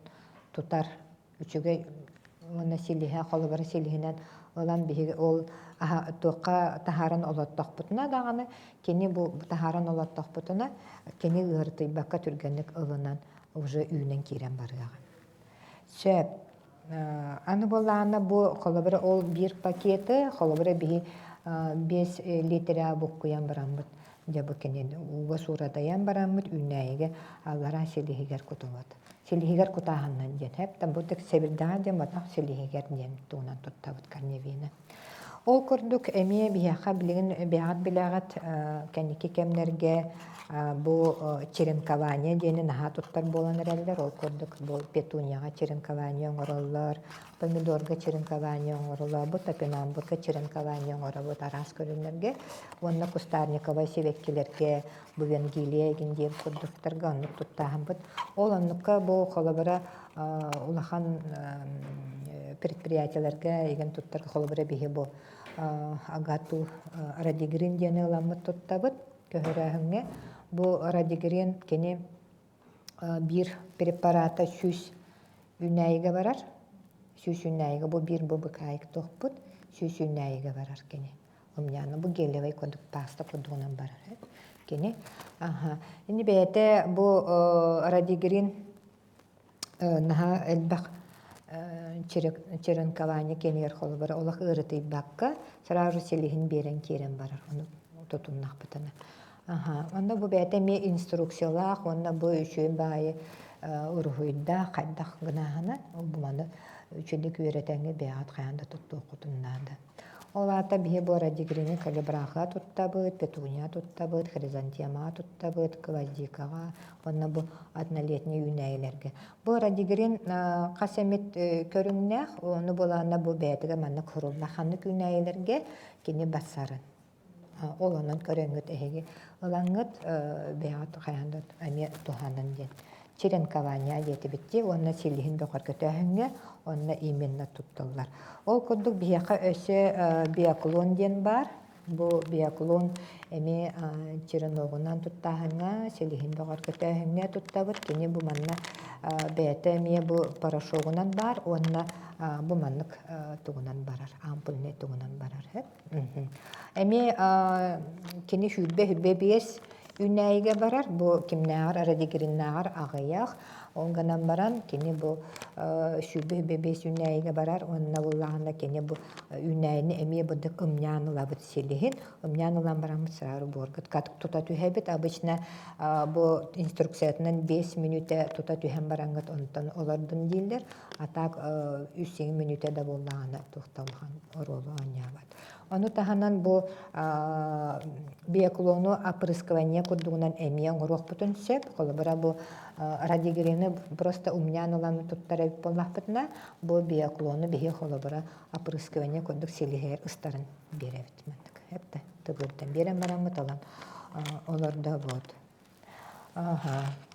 тутар үчүгэй уонна силиһэ холобура силиһинэн ылан биһиги ол туохха таһааран олоттохпутуна даҕаны кини бу таһааран олоттохпутуна кини ыарытыйбакка түргэнник ылынан уже үүнэн киирэн барыаҕа. Сөп. Аны буоллаҕына бу холобура ол биир пакеты холобура биһи 5 литра буккуйан бараммыт дьэ бу кини ууга суурадайан бараммыт үүнээйигэ аллараа силиһигэр кутулат. Силиһигэр кутааһыннан диэн хэп бу сэбирдэҕэ диэн батах силиһигэр диэн туунан туттабыт корневины. Ол курдук эмиэ биһиэхэ билигин бэйэҕит билэҕит кэнники кэмнэргэ бу черенкование диэни наһаа туттар буолан эрэллэр. Ол курдук бу петунияҕа черенкование оҥороллор, помидорга черенкование оҥороллор, топинамбурга черенкование оҥоробут араас көрүҥнэргэ уонна кустарниковай сибэккилэргэ бугенвиллия игин диэн курдуктарга оннук туттааһыммыт. Ол оннукка бу холобура улахан предприятиеларга игин туттар холобура биһи бу Агату Радигрин диэни ыламмыт туттабыт көһөрөөһүҥҥэ. Бу Радигрин кини биир препарата 100 үүнээйигэ барар. 100 үүнээйигэ бу биир бу быкаайык туохпут 100 үүнээйигэ барар кини. Умньаана бу гелевай курдук паста курдугунан барар кини. Аха. Ини бэйэтэ бу радигрин наһаа элбэх черенкование кэнигэр холобура олох ыарытыйбакка сразу силиһин биэрэн киирэн барар ону тутуннахпытына. Аха. Онно бу бэйэтэ эмиэ инструкциялаах уонна бу үчүгэй баайы уруһуйдаах хайдах гынааһына ол бу маны үчүгдүк үөрэтэҥҥэ бэйэҕит хайаан да туттуоххутун наада. Ол аата биһи бу радигрини калибраха туттабыт, петуния туттабыт, хризантемаҕа туттабыт, гвоздикаҕа уонна бу однолетний үүнээйилэргэ. Бу радигрин хас эмит көрүҥнээх, ону булаана бу бэйэтигэр маннык сурулла ханнык үүнээйилэргэ кини бассарын. Ол онон көрөҥҥүт эһиги ылаҥҥыт бэйэҕит хайаан да эмиэ туһанын диэн. Черенкование диэтибит дии уонна силиһин бөҕөргөтөөһүҥҥэ онно именно тутталлар. Ол курдук биһиэхэ өссө биоклон диэн баар. Бу биоклон эмиэ череногунан туттааһыҥҥа, силиһин бөҕөргөтөөһүҥҥэ туттабыт. Кини бу манна бэйэтэ эмиэ бу порошогунан баар уонна бу маннык тугунан барар, ампульнай тугунан барар. Эмиэ кини 20-25 үүнээйигэ барар, бу кимнээҕэр радигриннааҕар аҕыйах. Ол гынан баран кини бу 25 үүнээйигэ барар уонна буллаҕына кини бу үүнээйини эмиэ быдык ымньаан ылабыт силиһин. Ымньаан ылан бараммыт сразу буоргут тута түһэбит. Обычно бу инструкциятынан 5 мүнүүтэ тута түһэн бараҥҥыт онтон олордун дииллэр. А так үс мүнүүтэ да буоллаҕына туох да улахан оруолу оонньообот. Ону таһынан бу биоклону опрыскивание курдугунан эмиэ оҥоруохпутун сөп. Холобура бу радигрины просто умньаан ылан туттар эбит буоллахпытына, бу биоклону биһи холобура опрыскивание курдук силиһигэр ыстарын биэрэбит. Маннык эптэ төгүрдэн биэрэн бараммыт олон олордобут.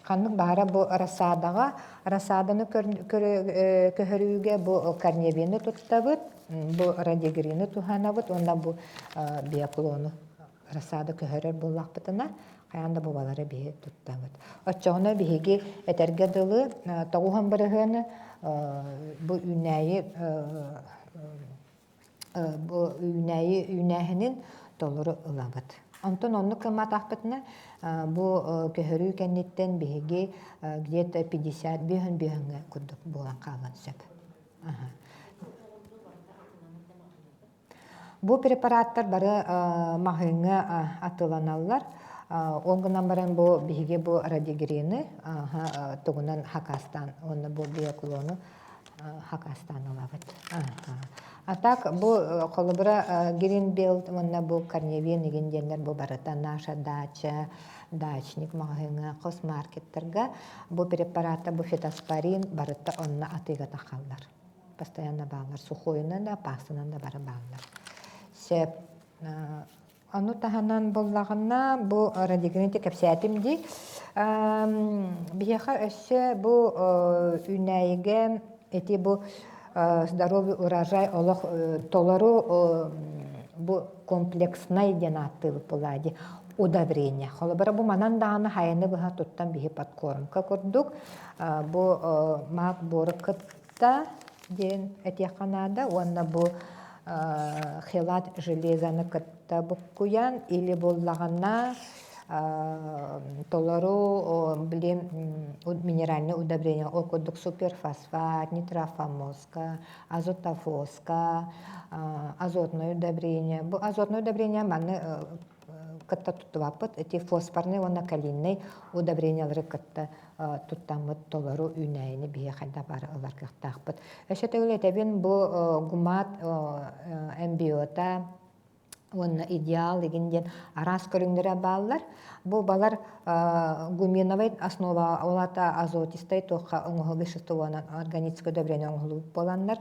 Ханнык баара бу рассадаҕа рассаданы көһөрүүгэ бу корневины туттабыт, бу радигрины туһанабыт уонна бу биоклону рассада көһөрөр буоллахпытына хайаан да бу балары биһи туттабыт. Оччоҕуна биһиги этэргэ дылы тоҕуһан бырыһыаны бу үүнээйи бу үүнээйи үүнээһинин толору ылабыт. Онтон оннук гымматахпытына бу көһөрүү кэнниттэн биһиги где-то 50 бүһүн бүһүҥҥэ курдук буолан хаалан сөп. Бу препараттар бары маҕаһыыҥҥа атыыланаллар. Ол гынан баран бу биһиги бу радигрины тугунан хакастаан уонна бу биоклону хакастаан ылабыт. А так бу холобура Greenbelt уонна бу Корневин игин диэннэр бу барыта наша дача, дачник маҕаһыыҥҥа, хосмаркеттарга бу препараттар, бу фитоспорин барыта онно атыыга тахаллар. Постоянно бааллар. Сухойунан да, паасынан да бары бааллар. Сөп. Ону таһынан буоллаҕына, бу радикалити кэпсээтим дии. Биһиэхэ өссө бу үүнээйигэ ити бу здоровый урожай олох толору бу комплекснай диэн ааттыыбыт буолаа дии удобрение. Холобура бу манан даҕаны хайаны быһа туттан биһи подкормка курдук бу мак буору кытта диэн этиэххэ наада уонна бу хелат железаны кытта буккуйан или буоллаҕына толору блин минеральное удобрение ол курдук суперфосфат, нитрофамоска, азотофоска, азотное удобрение. Бу азотное удобрение маны кытта туттубаппыт. Эти фосфорный уонна калийный удобрениялары кытта туттаммыт толору үүнээйини биһиэхэ да бары ылар кыахтаахпыт. Өссө төгүл этэбин бу гумат эмбиота уонна идеал игин диэн араас көрүҥнэрэ бааллар. Бу балар гуминовай основа ол аата азотистай туохха оҥоһул веществонан органическое удобрение оҥоһуллубут буоланнар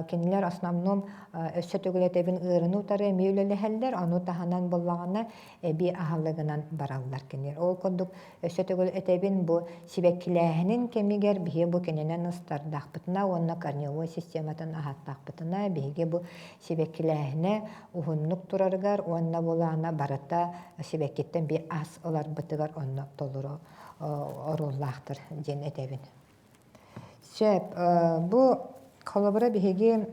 кинилэр основном өссө төгүл этэбин ыарыны утары эмиэ үлэлэһэллэр, ону таһынан буоллаҕына эбии аһылыгынан бараллар кинилэр. Ол курдук Өссө төгүл этэбин, бу сибэккилээһинин кэмигэр биһиги бу кининэн ыстардахпытына уонна корневой систематын аһаттахпытына, биһиги бу сибэккилээһинэ уһуннук турарыгар уонна булаана барыта сибэккиттэн би ас ыларбытыгар онно толору оруоллаахтар диэн этэбин. Сөп. Бу холобура биһиги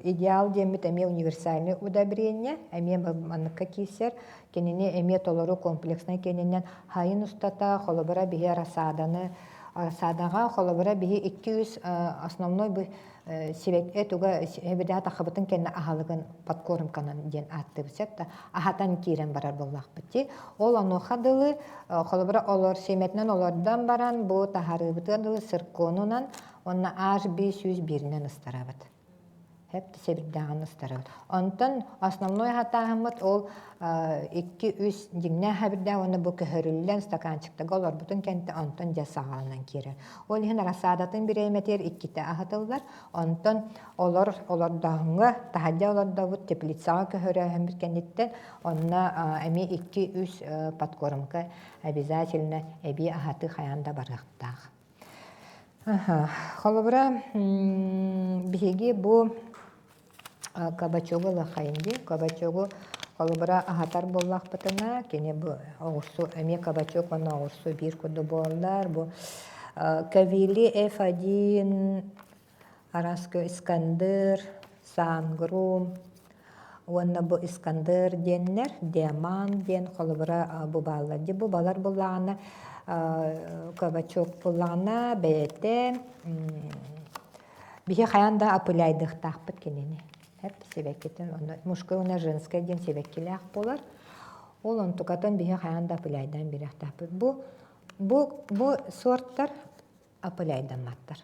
идеал диэммит эмиэ универсальный удобрение, эмиэ манныкка киирсэр. Кинини эмиэ толору комплекснай киэнинэн хайын устата холобура биһи рассаданы рассадаҕа холобура биһи 200 основной бу сибэкки туга эбидэ тахабытын кэннэ аһалыгын подкормканан диэн ааттыыбыт сөп да аһатан киирэн барар буоллахпыт дии ол онуоха дылы холобура олор сиэмэтинэн олордон баран бу таһарыыбытыгар дылы цирконунан уонна HB 101-инэн ыстарабыт. Хэп сэбирдэҕин ыстарабыт. Онтон основной хатааһыммыт ол 2-3 дьиҥнээх сэбирдээх уонна бу көһөрүллэн стаканчиктарга олорбутун кэнтэ онтон дьэ саҕаланан киирэр. Ол иһин рассадатын бириэмэтигэр иккитэ аһатыллар. Онтон олор олордооһуҥҥа таһырдьа олордобут теплицаҕа көһөрөөһүммүт кэнниттэн онно эмиэ 2-3 подкормка обязательно эбии аһатыы хайаан да барыахтаах. Холобура, биһиги бу кабачогу ылыаххайын дии. Кабачогу холобура аһатар буоллахпытына, кини бу оҕурсу эмиэ кабачок уонна оҕурсу биир курдук буолаллар. Бу Кавили F1, араска Искандер, Сангрум уонна бу Искандер диэннэр, Диаман диэн холобура бу бааллар. Дьэ бу балар буллаҕына кабачок буллаҕына бэйэтэ биһи хайаан да опыляйдыахтаахпыт кинини. Эп сибэккитин онно мужской уонна женскай диэн сибэккилээх буолар. Ол онтукатын биһи хайаан да опыляйдаан биэриэхтаахпыт. Бу бу бу сорттар опыляйдамматтар.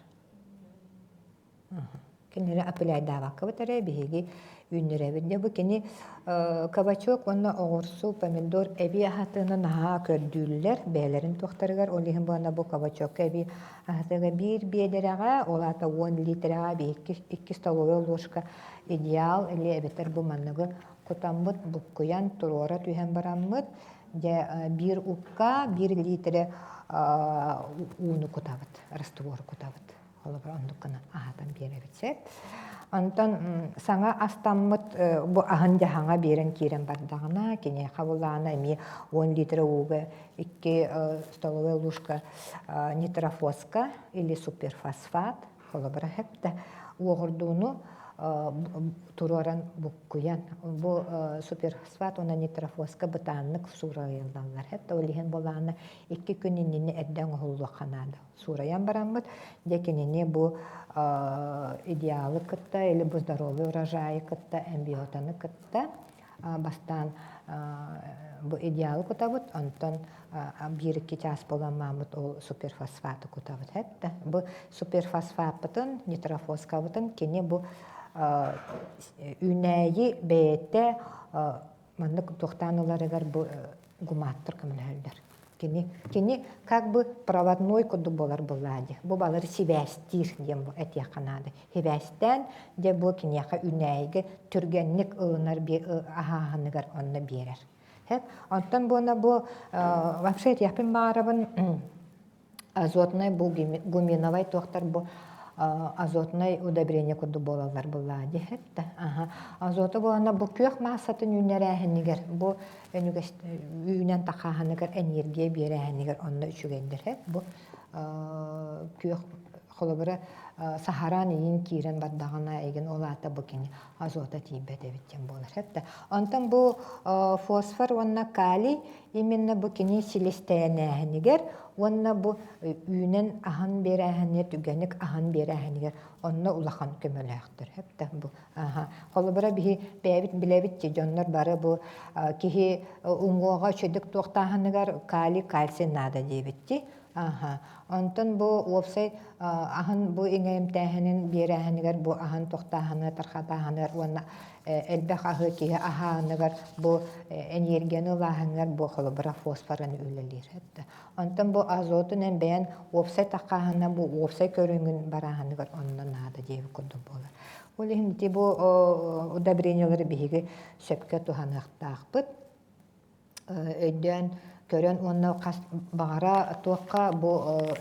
Кинилэри опыляйдаабаккабыт эрэ биһиги үүннэрэбит. Дьэ бу кини кабачок уонна оҕурсу, помидор эбии аһатыыны наһаа көрдүүллэр бэйэлэрин туохтарыгар. Ол иһин буолна бу кабачокка эбии аһатыыга биир биэдэрэҕэ, ол аата 10 литрэҕэ икки столовая ложка идеал или эбэтэр бу манныгы кутаммыт, буккуйан, туруора түһэн бараммыт, дьэ биир укка биир литрэ ууну кутабыт, раствору кутабыт. Холобур, оннук гына аһатан биэрэбит сөп. Онтон саҥа астаммыт бу аһын дьаһаҥа биэрэн киирэн бардаҕына, киниэхэ булаана эмиэ 10 литр ууга икки столовая ложка нитрофоска или суперфосфат, холобура хэптэ уоҕурдууну туруоран буккуйан бу суперфосфат уонна нитрофоска бытааннык суурайыллаллар хэптэ ол иһин булаана икки күн иннинэ эрдэ оҥоһуллуохха наада суурайан бараммыт дьэ кинини бу идеалы кытта или бу здоровый урожайы кытта эмбиотаны кытта бастаан бу идеалы кутабыт онтон биир-икки чаас буолан мааммыт ол суперфосфаты кутабыт хэттэ бу суперфосфаппытын нитрофоскабытын кини бу үүнээйи бэйэтэ маннык туохтаан ыларыгар бу гуматтар көмөлөһөллөр Кини, кини как бы проводной курдук буолар буоллаа дии. Бу балары сибээстиир диэн бу этиэххэ наада. Сибээстээн дьэ бу киниэхэ үүнээйигэ түргэнник ылынар аһааһыныгар онно биэрэр. Онтон буона бу вообще этиэхпин баҕарабын азотнай бу гуминовай туохтар бу азотнай удобрение курдук буолаллар буллаа диэхет да азота буолана бу күөх маассатын үүннэрээһинигэр бу үүнэн тахааһыныгар энергия биэрээһинигэр онно үчүгэйдэр бу күөх холобура саһараан иин киирэн бардаҕына эгин ол аата бу кини азота тиийбэт эбит диэн буолар да онтон бу фосфор уонна калий Именно бу кини силистэйэнээһинигэр уонна бу үүнэн аһан биэрээһинигэр, түгэник аһан биэрээһинигэр онно улахан көмөлөөхтөр. Хэптэ бу. Аха. Холобура биһи бэйэбит билэбит ти дьоннор бары бу киһи уҥуоҕа үчүгдүк туохтааһыныгар калий, кальций наада диэбит ти. Аха. Онтон бу уопсай аһын бу иҥэримтээһинин биэрээһинигэр бу аһын тохтааһыныгар, тархатааһыныгар уонна элбэх аһы киһи аһааныгар бу энергияны ылааһыныгар бу холобура фосфорын үлэлиир. Онтон бу азотун эн бэйэн уопсай таххааһына бу уопсай көрүҥүн барааһыныгар онно наада диэбит курдук буолар. Ол иһин ити бу удобрениелары биһиги сөпкө туһаныахтаахпыт. Өйдөөн көрөн уонна хас баҕара туохха бу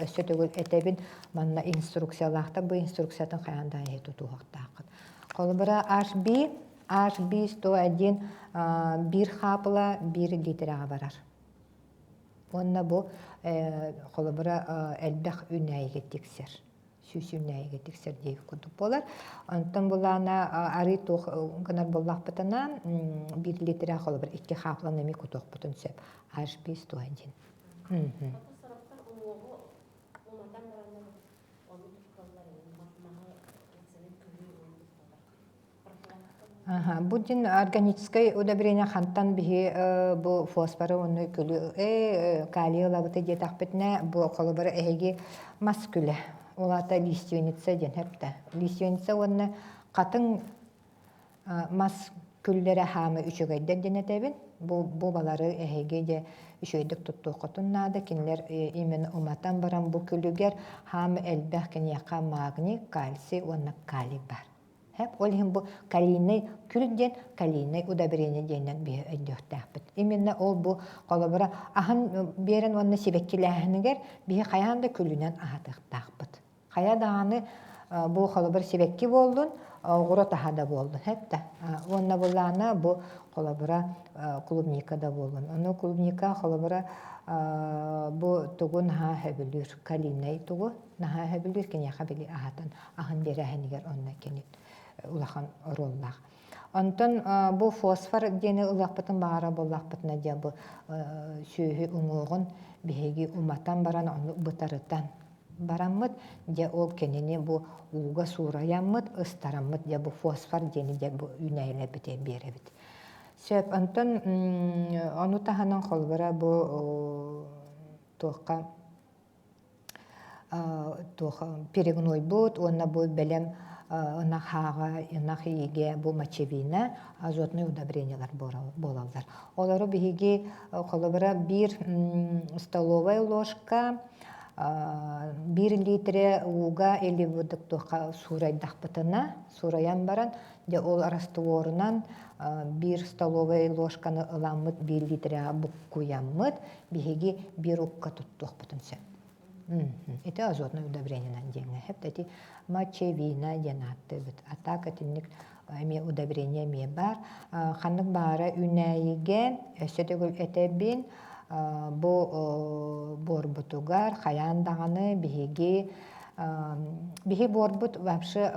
өссө төгүл этэбин манна инструкциялаахтар бу инструкциятын хайаан да эһи тутуһуохтааххыт. Холобура HB HB 101 биир хаапыла биир лиитэрэҕэ барар. Уонна бу холобура элбэх үүнээйигэ тиксэр. Сүүс үүнээйигэ тиксэр диэки курдук буолар. Онтон булаана арыы туох гынар буоллахпытына биир литрэ холобур икки хаапылан эмиэ кутуохпутун сөп. HB 101. Сороктор уҥуоҕу уматан бараннар ону тутталлар маһы күлү ону тутталлар. Бу дьин органическай удобрение хантан биһи бу фосфоры уонна күлү калий ылабыта диэтэхпитинэ бу холобура эһиги мас күлэ ол аата лиственница диэн хэптэ лиственница уонна хатыҥ. Мас күллэрэ хаамы үчүгэйдэр диэн этэбин. Бу бу балары эһиги дьэ үчүгэйдик туттуоххутун наада. Кинилэр именно уматан баран бу күлүгэр хаамы элбэх киниэхэ магний, кальций уонна калий баар. Хэп ол иһин бу калийнай күл диэн калийнай удобрение диэннэн биһи өйдүөхтээхпит. Именно ол бу холобура аһын биэрэн уонна сибэккилээһинигэр биһи хайаан да күлүнэн аһатыахтаахпыт. Хайа даҕаны бу холобур сибэкки буоллун, оҕуруот аһа да буоллун, хэп да. Уонна буллаана бу холобура клубника да буоллун. Ону клубника холобура бу тугу наһаа сөбүлүүр, калийнай тугу наһаа сөбүлүүр, киниэхэ били аһатан аһын биэрээһинигэр онно кини улахан оруоллаах. Онтон бу фосфор диэни ылыахпытын баҕара буоллахпытына дьэ бу сүөһү уҥуоҕун биһиги уматан баран ону бытарытан бараммыт дьэ ол кинини бу ууга суурайаммыт ыстараммыт дьэ бу фосфор диэни дьэ бу үүнээйилэрбитигэр биэрэбит. Сөп онтон ону таһынан холобура бу туохха туох перегнойбут уонна бу бэлэм ынах хааҕа, ынах иигэ бу мочевина, азотнай удобрениелар буолаллар. Олору биһиги холобура биир столовая ложка биир литрэ ууга или туохха суурайдахпытына, суурайан баран, дьэ ол растворунан биир столовай ложканы ыламмыт биир литрэҕэ буккуйаммыт, биһиги биир укка туттуохпутун сөп. Ити азотное удобрениенан диэҥҥэ сөп. Ити мочевина диэн ааттыыбыт. А так итинник эмиэ удобрение эмиэ баар. Ханнык баара үүнээйигэ өссө төгүл этэбин, бу буорбутугар хайаан даҕаны биһиги биһи буорбут вообще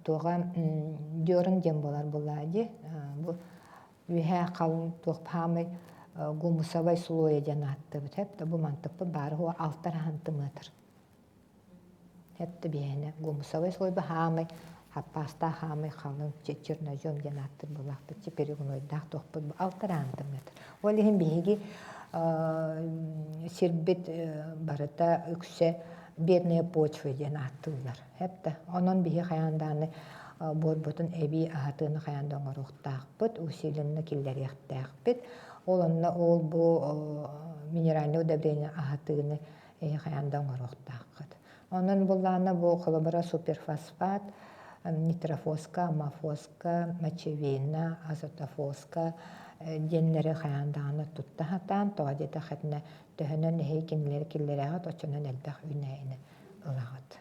туоҕа дерн диэн буолар буоллаа дии. Бу үөһээ халыҥ туох хаамай гумусовай слоя диэн ааттыыбыт хэп да бу мантыкпыт баара хуа алтар сантиметр хэп да биһиэнэ гумусовай слой бу хаамай хаппаастаах хаамай халыҥ чернозем диэн ааттыыр буолаахпыт перегнойдаах туохпут бу алтар сантиметр ол иһин биһиги сирбит барыта үксэ бедная почва диэн ааттыыллар Хэп да. Онон биһи хайаан даҕаны буорбутун эбии аһатыыны хайаан да оҥоруохтаахпыт, усиленно киллэриэхтээхпит. Ол онно ол бу минеральное удобрение аһатыыны эһи хайаан да оҥоруохтааххыт. Онон буллаана бу холобура суперфосфат, нитрофоска, аммофоска, мочевина, азотофоска диэннэри хайаан даҕаны тутта сатаан, тоҕо диэтэххитинэ төһөнөн эһиги кинилэри киллэрэҕит, оччонон элбэх үүнээйини ылаҕыт.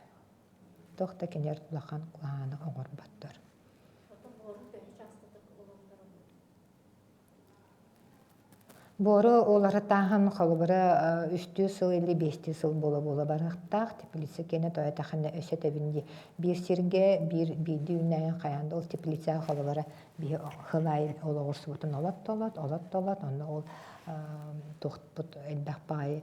Туох да кинилэр улахан куһаҕаны оҥорботтор. Буору уларытааһын холобура үстүү сыл или биэстии сыл буола-буола барыахтаах. Теплица киэнэ тоойотоххуна өссө этэбин дии. Биир сиргэ биир биирдии үүнээйин хайаан да ол теплицаҕа холобура биһи сыл аайы олоҕурсубутун олот-толот, олот-толот, онно ол туохпут элбэх баҕайы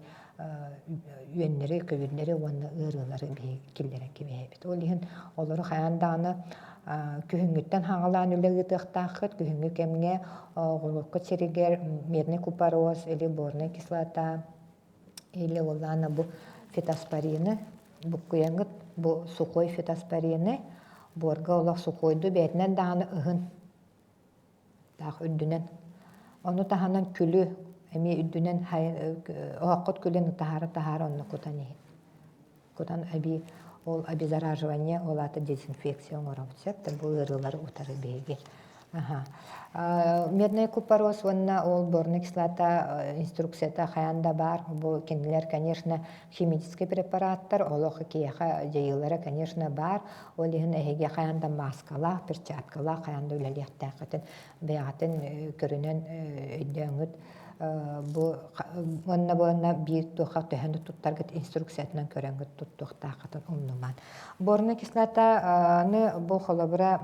үөннэри, көбүрдэри уонна ыарыылары биһиги киллэрэн кэбиһэбит. Ол иһин олору хайаан даҕаны күһүҥҥүттэн хаҥалаан үлэ ыытыахтааххыт. Күһүҥҥү кэмҥэ оҕуруоккут сиригэр медный купорос или борная кислота или уоллаана бу фитоспорины буккуйаҥҥыт бу сухой фитоспорины буорга олох сухойду бэйэтинэн даҕаны ыһын таах үрдүнэн. Ону таһынан күлү эмиэ үрдүнэн оһоххут күлүн таһаара-таһаара онно кутан иһин. Кутан эбии ол обеззараживание, ол аата дезинфекция оҥоробут сөп да бу ыарыылары утары биһиги. Аха. Медный купорос уонна ол борная кислота инструкцията хайаан да баар. Бу кинилэр, конечно, химический препараттар, олох киһиэхэ дьайыылара, конечно, баар. Ол иһин эһиги хайаан да мааскалаах, перчаткалаах хайаан да үлэлиэхтээххитин бэйэҕитин көрүнэн өйдөөҥҥүт бу уонна буонна биир туохха төһөнү туттаргыт инструкциятынан көрөҥҥүт туттуохтааххытын умнуман. Борная кислотаны бу холобура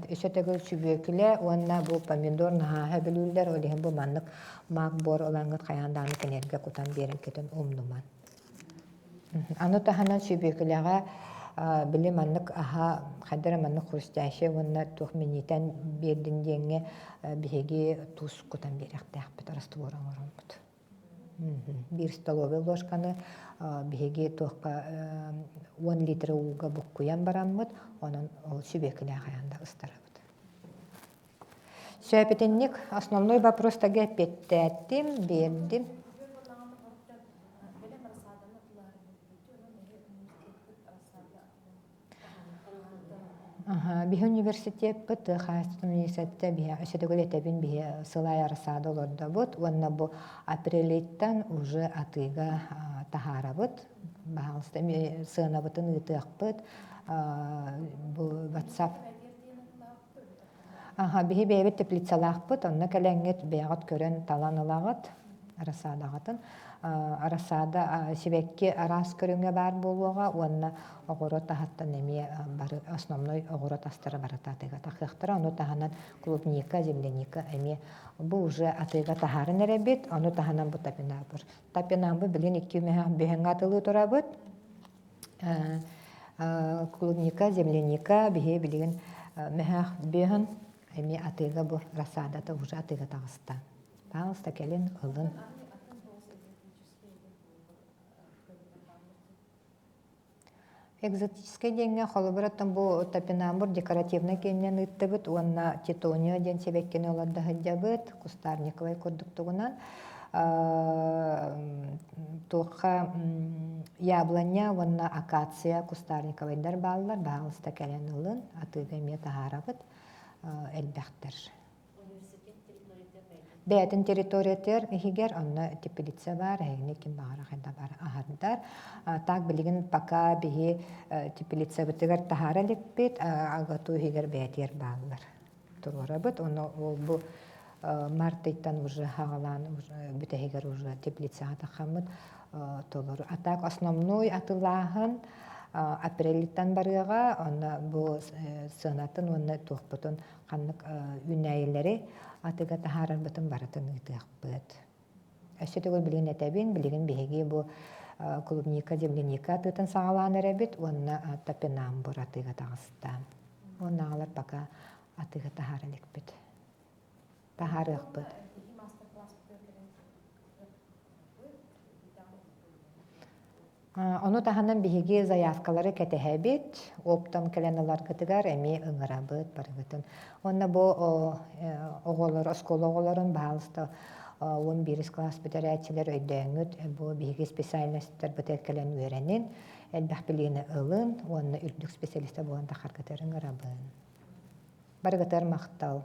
өссө төгүл сүбүөкүлэ уонна бу помидор наһаа сөбүлүүллэр, ол иһин бу маннык мак бор ылаҥҥыт хайаан даҕаны кинилэргэ кутан биэрэргитин умнуман. Аны таһынан сүбүөкүлэҕэ били маннык аһа хайда эрэ маннык хрустящай уонна туох минньитэн биэрдин диэҥҥэ биһиги туус кутан биэриэхтээхпит раствор оҥороммут. Биир столовай ложканы биһиги туохха 10 литр ууга буккуйан бараммыт, онон ол сүбүөкүлэ хайаан да ыстарабыт. Сөп итинник основной вопростарга эппиэттээтим, биэрдим. Биһи университеппыт тыа хаһаайыстыбатын университета биһи өссө төгүл этэбин биһи сыл аайы арассаада олордобут уонна бу апрелиттан уже атыыга таһаарабыт. Баһаалыста сыанабытын ыытыахпыт. Бу WhatsApp Аха, биһи бэйэбит теплицалаахпыт, онно кэлэҥҥит бэйэҕит көрөн талан ылаҕыт рассадаҕытын. Рассада сибэкки араас көрүҥэ баар буолуоҕа уонна оҕуруот аһыттан эмиэ бары основной оҕуруот астара барыта атыыга тахыахтара. Ону таһынан клубника, земляника эмиэ бу уже атыыга таһааран эрэбит. Ону таһынан бу топинамбур. Топинамбур билигин икки бүһэҥҥэ атылыы турабыт. Клубника, земляника биһи билигин мөһөөх бүөһүн эмиэ атыыга бу рассадата уже атыыга таҕыста. Пожалуйста, кэлин ылын. Экзотическай диэҥҥэ холобур бу топинамбур декоративнай киэнинэн ыыттыбыт уонна титонио диэн сибэккини олордо сылдьабыт кустарниковай курдуктугунан туохха яблоня уонна акация кустарниковайдар бааллар, баһаалыста кэлэн ылын, атыыга эмиэ таһаарабыт элбэхтэр. Бэйэтин территориятыгар иһигэр онно теплица баар, эһигини ким баҕарар хайда баар аһардар. Так билигин пока биһи теплицабытыгар таһаара иликпит, АГАТУ иһигэр бэйэтигэр бааллар. Туруорабыт, ону ол бу март ыйтан уже хаҕалаан бүтэһигэр уже теплицаҕа тахаммыт толору. А так основной атылааһын апрельтан барыаҕа, онно бу сыанатын уонна туохпутун ханнык үүнээйилэри атыыга таһаарарбытын барытын ыытыахпыт. Өссө төгүл билигин этэбин, билигин биһиги бу клубника, земляника атыытын саҕалаан эрэбит уонна топинамбур атыыга таҕыста. Уонна аҕалар пока атыыга таһаара иликпит. Таһаарыахпыт. Ону таһынан биһиги заявкалары кэтэһэбит, оптом кэлэн ыларгытыгар эмиэ ыҥырабыт барыгытын. Уонна бу оҕолор, оскуола оҕолорун, баһаалыста, 11 кылаас бүтэрээччилэр өйдөөҥҥүт, бу биһиги специальностарбытыгар кэлэн үөрэнин, элбэх билиини ылын уонна үрдүк специалиста буолан тахаргытыгар ыҥырабын. Барыгытыгар махтал.